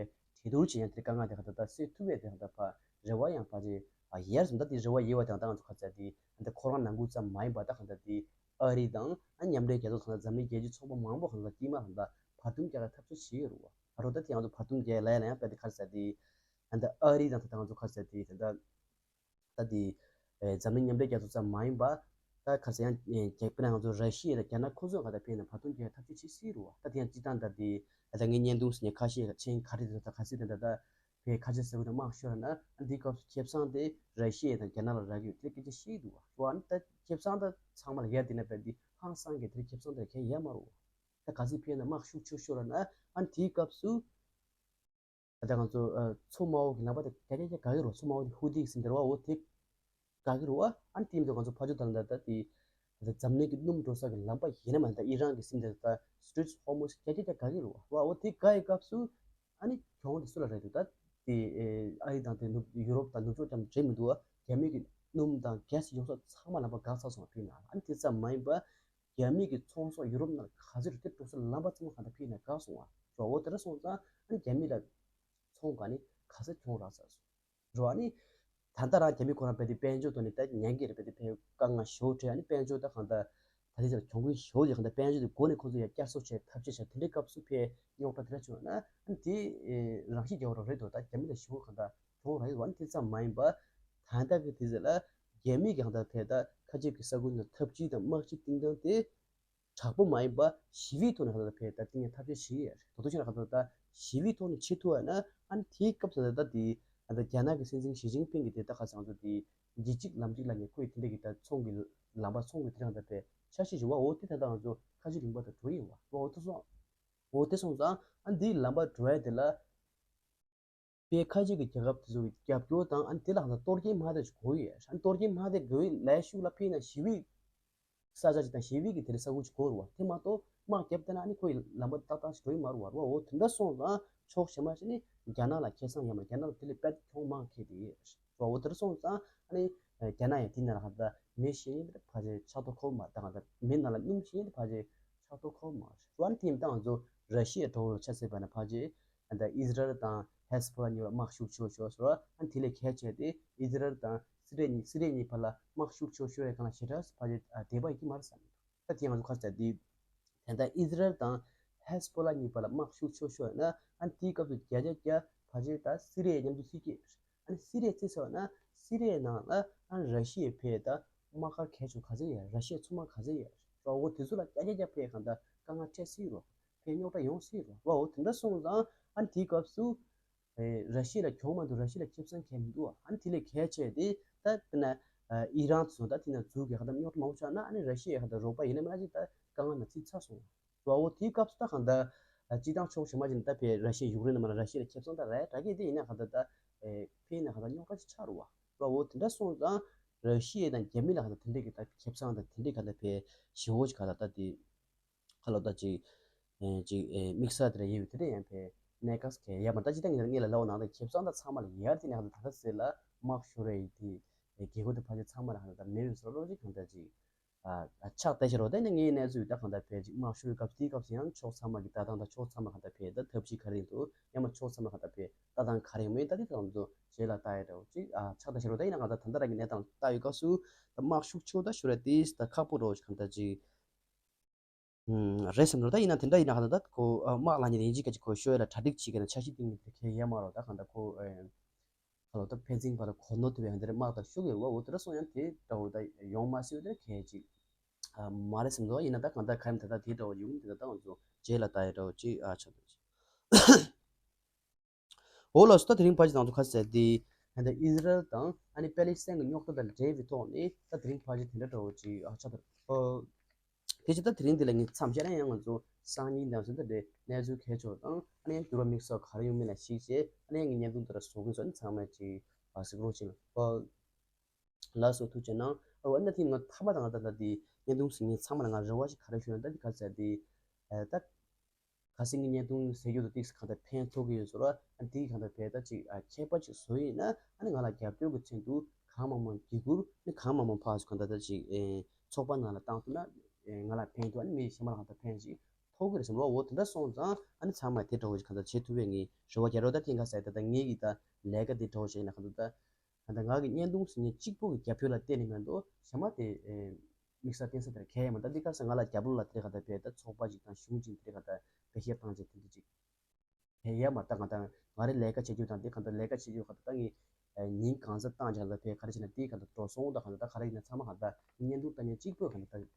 གྲོས་བསྡུར་བྱེད་ཡང་དེ་དཀའ་ངལ་དེ་གང་ལྟར་ད་སེལ་ཐུབ་པའི་དེ་གང་ལྟར་ཕ་རེ་བ་ཡང་ཕ་ཅེ་ཨ་ཡར་སོང་། ད་དེ་རེ་བ་ཡོད་པ་དང་ད་ང་ཚོ་ག་ཚད་དེ་ད་ཁོ་རང་ནང་ཁུལ་ཙམ་མ་ཡིན་པ་ད་གང་ལྟར་དེ་ཨ་རི་དང་ཨ་མཉམ་འབྲེལ་རྒྱལ་ཚོགས་ཚང་ལ་འཛམ་གླིང་རྒྱལ་སྤྱིའི་ཚོགས་པ་མང་པོ་གང་ལྟར་དཀྱིལ་མ་གང་ལྟར་བར་འདུམ་རྒྱག་ཡ་ཐབས་ཤེས་བྱེད་ཡོད་རེད་བ། ཨ་རོ་ད་དེ་ང་ཚོ་བར་འདུམ་རྒྱག་ཡ་ལ་ཡ་ལ་ཡང་ད་དེ་ག་ཚད་དེ་ད་ཨ་རི་དང་ད་ང་ཚོ་ག་ཚད་དེ་ད་ད་དེ་ཨེ་འཛམ་གླིང་མཉམ་འབྲེལ་རྒྱལ་ཚོགས་ཙམ་མ་ཡིན་པ། ད་ག་ཚད་ཡང་ཨེ་རྒྱ་དཔེར་ན་ང་ཚོ་ར་ཤི་ཡ་དང་རྒྱ་ནག་ཁོ་ཚོ་ག་ད་ཕེ་ན་བར་འདུམ་རྒྱག་ཐབས་ཤེས་བྱེད་སྲིད་རུ་བ། ད་དེ་ཡང་སྤྱི་བཏང་ད་དེ་ད་ངའི་བརྙན་ཐུང་ཟེར་ནས་ཁ་ཤས་ཆེན་ག་རེ་དེ་ད་ག་ཚད་དེ་ད་ད་ཕེ་ཁ་ཆེ་ཟེར་བ་དང་དམག་ཤོར་ན་ཨ་འདི་སྐབས་སུ་ཁེ་བཟང་དེ་ར་ཤི་ཡ་དང་རྒྱ་ནག་ལ་རག་གི་ཡོད་དེ་སྐད་ཆ་བཤད་འདུག་བ། ཨ་ནི་ད་ཁེ་བཟང་ད་ཚང་མ་ལ་ཡར་དེ་ན་བས་དེ་ཧང་སང་གི་དེ་ཁེ་བཟང་དེ་གས་ཡ་མ་རུ་བ། ད་ག་ཚད་ཕེ་ན་དམག་ཤུགས་ཆེ་ཤོར་ན་ཨ་ནི་དེའི་སྐབས་སུ། ད་ལྟ་ང་ཚོ་ཨ་མཚོ་དམར་པོ་གི་ལམ་པ་དེ་རྒྱ་རྒྱ་རྒྱ་དགའ་གི་རེད་བ། མཚོ་དམར་པོ་དེ་ཧུ་ཏི་ཟེར་འདྲ་བ་འོ་དེ་དགའ་གི་རེད་བ། ཨ་ནི་དེ་མི་འདུག་ང་ཚོ་ཕ་ཇོ་དང་ད་ལྟ་དེ་ད་འཛམ་གླིང་གི་སྣུམ་འགྲོ་ས་གི་ལམ་པ་ཡིན་ན་མ་ད་ཨི་རན་གི་སིམ་དེ་ད་Strait of Hormuz རྒྱ་རྒྱ་རྒྱ་དགའ་གི་རེད་བ། འོ་དེ་དགའ་ཡི་སྐབས་སུ་ཨ་ནི་གྱོང་དེ་སུ་ལ་རེད་འདུག་ད་དེ་ཨ་རི་དང་དེ་ནུབ་ཡུ་རོབ་དང་ནུབ་ཕྱོགས་ཙམ་རེད་མི་འདུག་བ། རྒྱ་མི་གི་སྣུམ་དང་གྷེ་སི་ཡོང་ས་ཚང་མ་ལམ་པ་འགག་ཚར་སོང་བ། ཕི་ན་ཨ་ནི་དེ་ཙམ་མ་ཡིན་པ། རྒྱ་མི་གི་ཚོང་ཟོག་ཡུ་རོབ་ནང་ག་ཚོད་རེད་དེ་འགྲོ་ས་ལམ་པ་ཚང་མ་གང་ལྟར་ཕི་ན་འགག་སོང་བ། འགྲོ་འོ་དེ་འདྲ་སོང་ཙང་ཨ་ནི་རྒྱ་མི་ལ་ཚོང་ག་ནི་ག་ཚོད་གྱོང་རག་ཚར་སོང་། འགྲོ་ཨ་ནི་ད་ལྟ་རང་རྒྱ་མི་ཁོ་རང་བལ་དེ་དཔལ་འབྱོར་ཐོག་ནས་ད་ཉན་གི་རེད། བལ་དེ་ཕེ་དཀའ་ངལ་ཞོ་བྲལ་ཨ་ནི་དཔལ་འབྱོར་ད་གང་ལྟར་ད་ལྟའི་ཆར་གྱོང་གུན་ཞོ་ཡོད་གང་ལྟར་དཔལ་འབྱོར་དེ་སྒོ་ནས་ཁོ་ཚོ་ཡ་བསྐྱར་གསོ་བྱས་ཐབས་ཤེས་བྱས་དེ་འདྲའི་སྐབས་སུ་ཕེ་རྙོག་དྲ་དེ་འདྲ་བྱུང་ན་ཨ་ནི་དེ་རང་ཤི་རྒྱག་རོགས་རེད་དོ། ད་རྒྱ་མི་ལ་ཞོ་གང་ལྟར་གྱོང་རག་ཡོད་བ། ཨ་ནི་དེ་ཙམ་མ་ཡིན་པ་ད་ལྟ་གི་དུས་ཚོད་ལ་རྒྱ་མི་གང་ལྟར་ཕེ་ད་ཁ་ཆེ་གི་ས་ཁུལ་ནང་འཐབ་ཇུས་དང་དམག་སྤྱི་བཏིང་སྟངས་དེ་དྲག་པོ་མ་ཡིན་པ་ཞི་བའི་ཐོག་ནས་གང་ལྟར་ཕེ་ད་བཏིང་ཡ་ཐབས་ཤེས་བྱེད་ཡ་རེད། ད་དུང་ཕྱིར་གང་ལྟར་ད་ཞི་བའི་ཐོག་ནས་བྱེད་ཐུབ་ཡ་ན་ཨ་ནི་དེའི་སྐབས་སུ་ད་ལྟ་དེ་ད་ལྟ་རྒྱ་ནག་གི་སྲིད་འཛིན་ཞི་ཅིན་ཕིང་གི་དེ་ད་ཁ་སང་ཚོ་དེ་ལྗིད་གཅིག་ལམ་གཅིག་ལ་ནས་ཁོས་དེ་འདྲ་གི་ད་ཚོང་གི་ལམ་པ་ཚོང་གི་དེ་གང་ལྟར་ཕེ་འཆར་གཞི་བྱུང་བ། འོ་དེ་ད་ལྟ་ང་ཚོ་ཁ་ཆེ་ལུང་པ་དང་འགྲོ་ཡིན་བ། འོ་དེ་སོང་འོ་དེ་སོང་ཙང་ཨ་ནི་དེའི་ལམ་པ་འགྲོ་ཡ་དེ་ལ། པའི་ཁ་ཆེ་གི་རྒྱལ་ཁབ་དེ་ཚོ་གི་རྒྱབ་སྐྱོར་དང་ཨ་ནི་དེ་ལ་ང་ཚོ་གཏོར་སྐྱོན་མ་དེ་ཅིག་དགོས་ཡོད། ཨ་ནི་གཏོར་སྐྱོན་མ་དེ་དགོས་ལས་ཤུགས་ལ་ཕན་ན་ཞི་བའི་ས་ཆ་ཅིག་དང་ཞི་བའི་གི་དེ་རིང་ས་ཁུལ་ཅིག་དགོས་རུ་བ། དེ་མ་གཏོགས་དམག་རྒྱབ་བསྡད་ན་ཨ་ནི་ཁོ་ཡི་ལམ་པ་ཏག་ཏག་ཅིག་འགྲོ་ཡི་མ་རུ་བ་རུ་བ། འོ་དེ་འདྲ་སོང་ཙང་ཕྱོགས་གཞན་མ་ཞིག་ནི་རྒྱ་ནག་ལ་ཁེ་བཟང་ཡོད་མ་རེད། རྒྱ་ནག་ལ་དེ་ལས་དཔེ་གྱོང་མང་ཁེལ་དེ་ཡོད་རུ་བ། འོ་དེ་འདྲ་སོང་ཙང་ཨ་ནི་རྒྱ་ནག་ཡང་དེ་ནང་ལ་ཧ་ད་མེ་ཤེས་ཡིན་ཕ་ཆེ་ཆགས་ཐོག་ཁོ་མ་ད་ག་ད་མེ་ནང་ལ་སྣུམ་ཤེས་ཡིན་ཕ་ཆེ་ཆགས་ཐོག་ཁོ་མ་རུ་བ། ཨ་ནི་དེ་ཡིན་ད་ང་ཚོ་ར་ཤི་ཡའི་གྲོགས་ལ་ཆ་བཞག་པ་ན་ཕ་ཆེ། ཨ་ད་ཨི་ཟི་རལ་དང་ཧེ་ཟི་བྷོ་ལ་གཉིས་པ་དམག་ཤུགས་ཆེ་ཤོས་ཤོར། ཨ་དེ་ལས་གལ་ཆེ་དེ་ཨི་ཟི་རལ་དང་སི་རི་ཡ་གཉིས་སི་རི་ཡ་གཉིས་བར་ལ་དམག་ཤུགས་ཆེ་ཤོས་ཤོར་བའི་སྒང་ལ་ཞེ་དྲག་ཕ་ཆེ་ཨ་དེ་བ་ཡིན་གྱི་མ་རེད་བསམ། ད་དེ་ང་ཚོ་ཁ་ཆེ་དེ་ད་ལྟ་ཨི་ཟི་རལ་དང་ཧེ་ཟི་བྷོ་ལ་གཉིས་བར་ལ་དམག་ཤུགས་ཆེ་ཤོས་ན་ཨ་དེའི་སྐབས་སུ་བརྒྱ་ཆ་བརྒྱ་ཕ་ཆེ་ད་སི་རི་ཡ་མཉམ་དུ་སྲིད་ཀྱི། ཨ་ནི་སི་རི་ཡ་རྩིས་ཟེར་བ་ན་སི་རི་ཡའི་ནང་ལ་ཨ་ནི་ར་ཤི་ཡའི་ཕེ་ད་དམག་སྒར་གལ་ཆེ་ག་ཚོད་ཡོད། ར་ཤི་ཡའི་མཚོ་དམག་ག་ཚོད་ཡོད། ར་འོ་དེ་ཚོ་ལ་བརྒྱ་ཆ་བརྒྱ་ཕེ་གང་ལྟར་དཀའ་ངལ་འཕྲད་སྲིད་རོ། ཕེ་རྙོག་དྲ་ཡོང་སྲིད་རོ། ར་འོ་དེ་འདྲ་སོང་ཙང་ཨ་ནི་དེའི་སྐབས་སུ་ཨེ་ར་ཤི་ཡ་ལ་གྱོང་མ་འདུག་ར་ཤི་ཡ་ལ་ཁེ་བཟང་གང་མི་འདུག་ཨ་ནི་དེ་ལས་གལ་ཆེ་དེ་ད་དཔེར་ན་ཨི་རན་ཚོ་ད་དེ་ན་འཛུགས་ཀྱི་གང་ལྟར་རྙོག་དྲ་མང་པོ་ཆགས་ན་ཨ་ནི་ར་ཤི་ཡའི་གང་ལྟར་རོགས་པ་ཡིན་ན་མ་ཅིག་ད་དཀའ་ངལ་ན་ཚིག་ཚ་སོང་། ར་འོ་དེའི་སྐབས་སུ་ད་གང་ལྟར་ཨ་སྤྱི་བཏང་ཕྱོགས་གཞན་མ་ཅིག་ནས་ད་ཕེ་ར་ཤི་ཡ་ཡུཀ་རེན་ནང་མ་ལ་ར་ཤི་ཡ་ལ་ཁེ་བཟང་ད་ར་ཡ་དྲག་གི་དེ་ཡིན་ན་གང་ལྟར་ད་ཨེ་ཕེ་ཡིན་ན་གང་ལྟར་རྙོག་དྲ་ཅིག་ཆགས་རུ་བ། ར་འོ་དེ་འདྲ་སོང་ཙང་ར་ཤི་ཡ་དང་རྒྱ་མི་ལ་གང་ལྟར་དེ་འདྲའི་གི་ད་ཁེ་བཟང་དང་དེ་འདྲའི་གང་ལྟར་ཕེ་ཞི་བོ་ཅིག་གང་ལྟར་ད་དེ་ཁ་ལོ་ད་ཅིག་ཨེ་ཅིག་ཨེ་དམིགས་བསལ་དེ་འདྲ་ཡོད་པའི་དེ་འདྲ་ཡང་ཕེ་གནད་འགག་གལ་ཡ་མ་ད་ཅི་ད་ངེད་ལ་ངེད་ལ་ལའོ་ནང་ད་ཁེ་བཟང་ད་ཚང་མ་ལ་ཡར་དེ་ནས་གང་ལྟར་ད་ད་ཟེར་ལ་དམག་ཤོར་རེ་ཡི་དེ་རྒྱལ་ཁབ་དེ་ཕ་ཆེ་ཚང་མ་ལ་གང་ལྟར་ད་མེད་པའི་བཟོ་འདྲ་ཅིག་གང་ལྟར་ཅིག་ཨ་ཕྱག་བལྟས་ཤེས་རོགས། དེ་ནས་ངའི་གནས་ཚུལ་ད་གང་ལྟར་བས་ཅིག་དམག་ཤོར་བའི་སྐབས་དེའི་སྐབས་སུ་ཡང་ཕྱོགས་ཚང་མ་གི་ལྟ་སྟངས་དང་ཕྱོགས་ཚང་མ་གང་ལྟར་བས་ད་ཐབས་ཤེས་ག་རེ་འདུག་ཡང་མ་ཕྱོགས་ཚང་མ་གང་ལྟར་བས་ལྟ་སྟངས་ག་རེ་ཡིན་མིན་ད་དེ་ད་ང་ཚོ་རྗེས་ལ་ལྟ་ཡ་འདྲ་བོ་ཅིག་ཨ་ཕྱག་བལྟས་ཤེས་རོགས། ད་ཡིན་ན་གང་ལྟར་ད་ལྟ་རང་གི་གནས་སྟངས་ལྟ་ཡོད་སྐབས་སུ་ད་དམག་ཤུགས་ཆེ་བོ་ད་ཤོར་ཡ་དེ་ད་ཁག་པོ་འདྲ་བོ་ཅིག་གང་ལྟར་ཅིག་ཨུམ། རེད་བསམ་འདུག་ད་ཡིན་ན་དེ་འདྲ་ཡིན་ན་གང་ལྟར་ད་ཁོ་ཨ་དམག་གཉིས་ལ་ཡིན་གཅིག་ག་གཅིག་ཁོ་ཤོར་ཡ་ལ་གྲ་སྒྲིག་བྱེད་མཁན་ལ་འཆར་གཞི་བཏིང་མཁན་དེ་གལ་ཡས་མ་རེད། ད་གང་ལྟར་ཁོ་ཨེ་ཁ་ལོ་ད་ཕན་ཚུན་བར་ལ་གོ་ནོར་ཐེབས་པའི་འདི་འདྲ་དམག་དང་ཤུགས་ཡོད་བ་འོ་དེ་འདྲ་སོང་ཡང་དེ་འདྲ་བོ་ད་ཡོང་མ་སྲིད་འོ་དེ་འདྲ་གལ་ཅིག་ཨ་མ་རེད་བསམ་འདུག་ཡིན་ན་ད་གང་ལྟར་ག་ཡིན་ད་ད་དེ་འདྲ་བོ་ཡོང་དེ་ད་ད་ང་ཚོ་རྗེས་ལ་ལྟ་ཡ་འདྲ་བོ་ཅིག་ཨ་ཆགས་འདུག་འོ་ལགས་སོ། ད་དེ་རིང་ཕལ་ཆེར་ང་ཚོ་ཁ་ཟེར་དེ་ད་ལྟ་ཨི་ཟི་རལ་དང་ཨ་ནི་པེ་ལི་སི་ཐན་གྱི་རྙོག་དྲ་དང་འབྲེལ་བའི་ཐོག་ནས་ད་དེ་རིང་ཕལ་ཆེར་དེ་འདྲ་འདྲ་བོ་ཅིག་ཨ་ཆགས་འདུག་ཨོ། དེ་ཕྱིར་ད་དེ་རིང་འདི་ལ་ངས་མཚམས་བཞག་ན་ཡང་ང་ཚོ་སང་ཉིན་ནང་ཚུན་ད་འདྲའི་གནས་ཚུལ་གལ་ཆེ་བ་དང་ཨ་ནི་ཡང་འགྱུར་བ་དམིགས་བསལ་ག་རེ་ཡོང་མིན་ལ་གཞིགས་བྱས་ཨ་ནི་ཡང་ངས་བརྙན་ཐུང་འདི་ལ་བཟོ་གི་ཡིན་ཟེར་ཨ་ནི་ཚང་མས་ཅིག་ཨ་གཟིགས་རོགས་བྱེད་ལ། ཨོ་ལགས་སོ། ཐུགས་རྗེ་གནང་། ཨོ་ཨ་ནི་ད་ཐེངས་ང་མཐའ་མ་དང་ད་ལྟ་འདི་བརྙན་ཐུང་གཟིགས་མཁན་ཚང་མ་ལ་ང་རེ་བ་ཞིག་ག་རེ་ཞུ་ན་ད་འདི་ག་ཟེར་འདི་ཨ་ད་ཁ་སང་གི་བརྙན་ཐུང་གཟིགས་རྒྱུ་དང་ཏིག་གང་ལྟར་ཕན་ཐོགས་ཀྱི་ཡོད་ཟེར་བ་ཨ་འདི་གང་ལྟར་བས་ད་ཅིག་ཨ་མཁས་པ་ཅིག་བཟོ་ཡིན་ན་ཨ་ནི་ང་ལ་རྒྱབ་སྐྱོར་གྱི་ཚུལ་དུ་གང་མང་མང་བརྒྱུད་བསྐུར་ནི་གང་མང་མང་ཕར་ཚུར་གང་ལྟར་ད་ཅིག་ཨེ་ཚོགས་པ་ནང་ལ་བཏང་ཐུབ་ན་ཨེ་ང་ལ་ཕན་ཐོགས་ཨ་ནི་མི་གཞན་པ་ལ་གང་ལྟར་ཕན་ཞིག་ཐོགས་ཀྱི་རེད་བསམ་ལོ། འོ་དེ་འདྲ་སོང་ཙང་ཨ་ནི་ཚང་མས་དེ་འདྲ་བོ་ཞིག་གང་ལྟར་བྱེད་ཐུབ་པའི་ངས་རེ་བ་རྒྱག་རོགས། ད་ཐེངས་ཁ་ཟེར་ད་ད་ངེད་ཀྱི་ད་ལས་ཀ་དེ་འདྲ་བོ་ཞིག་ཡིན་ན་གང་ལྟར་ད་གང་ལྟར་ང་གི་བརྙན་ཐུང་ཟིན་མཁན་གཅིག་པོ་གི་རྒྱབ་སྐྱོར་ལ་བརྟེན་ནས་མེད་དོ་གཞན་མ་དེ་ཨེ་དམིགས་བསལ་བརྟེན་ས་དེར་གལ་ཡང་མ་ད་འདི་ག་ས་ང་ལ་རྒྱབ་ལོགས་ལ་དེ་ག་ད་བས་ད་ཚོགས་པ་ཅིག་དང་གཞུང་ཅིག་དེ་ག་ད་བེད་སྤྱོད་བཏང་བྱས་དེ་འདྲ་ཅིག་གལ་ཡང་མ་ད་གང་ལྟར་ང་རེ་ལས་ཀ་བྱེད་རྒྱུ་དང་དེ་གང་ལྟར་ལས་ཀ་བྱེད་རྒྱུ་གང་ལྟར་ད་ངས་ཉིན་གང་ས་བཏང་བྱས་གང་ལྟར་བས་ག་རེ་བྱས་ན་དེ་གང་ལྟར་འགྲོ་སོང་དང་གང་ལྟར་ད་ག་རེ་ཡིན་ན་ཚང་མ་གང་ལྟར་བརྙན་ཐུང་ལྟ་མཁན་གཅིག་པོས་གང་ལྟར་ད་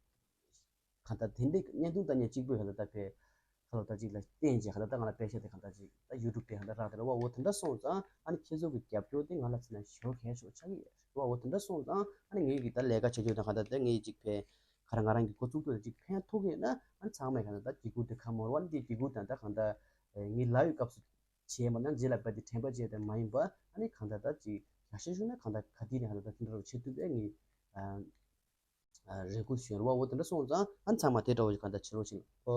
གང་ལྟར་དེ་འདྲའི་བརྙན་ཐུང་ལྟ་མཁན་གཅིག་པོས་གང་ལྟར་ད་བས་ཁ་ལོ་ད་ཅིག་ལ་བརྟེན་བྱས་གང་ལྟར་ད་ང་ལ་པེ་ཤ་དེ་གང་ལྟར་ཅིག་ད་ཡུ་ཊུབ་དེ་གང་ལྟར་རག་དེ་རེད་བ། འོ་དེ་འདྲ་སོང་ཙང་ཨ་ནི་ཁྱེད་ཚོ་གི་རྒྱབ་སྐྱོར་དེ་ང་ལ་ཚེ་ན་ཞོ་གལ་ཆོག་ཆགས་ཀྱི་ཡོད་རེད་བ། འོ་དེ་འདྲ་སོང་ཙང་ཨ་ནི་ངེད་ཀྱི་ད་ལས་ཀ་བྱེད་རྒྱུ་དང་གང་ལྟར་ད་ངེད་ཅིག་ཕན་ག་ར་ང་རང་གི་འགོ་བཙུགས་ཐུབ་ཅིག་ཕན་ཐོགས་ཀྱི་ཡོད་ན་ཨ་ནི་ཚང་མས་གང་ལྟར་ད་སྒྲིག་གུ་དེ་ཁ་མོར་བ་ནི་དེ་སྒྲིག་གུ་དང་ད་གང་ལྟར་ངའི་ལ་ཡོད་སྐབས་སུ་བྱས་མ་ན་རྗེས་ལ་བས་དེ་དྲན་པ་བརྗེད་དེ་མ་ཡིན་པ་ཨ་ནི་གང་ལྟར་ད་ཅིག་ཡག་ཤོས་ཤོད་ན་གང་ལྟར་ག་དུས་ནས་གང་ལྟར་ད་དེ་འདྲ་རུ་བྱེད་ཐུབ་པས་ངས་རེ་སྐུལ་ཞུ་རོགས། འོ་དེ་འདྲ་སོང་ཙང་ཨ་ནི་ཚང་མ་དེ་འདྲ་བོ་ཞིག་གང་ལྟར་བྱེད་རོགས་ཞེས། ཨོ་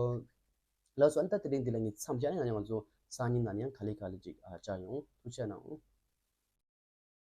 ལགས་སོ། ཨ་ནི་ད་དེ་རིང་འདི་ལ་ངས་མཚམས་བཞག་ན་ཡང་ང་ཚོ་སང་ཉིན་ནང་ཡང་ག་ལེ་ག་ལེ་ཅིག་ཨ་བཅར་ཡོང་། ཐུགས་རྗེ་གནང་།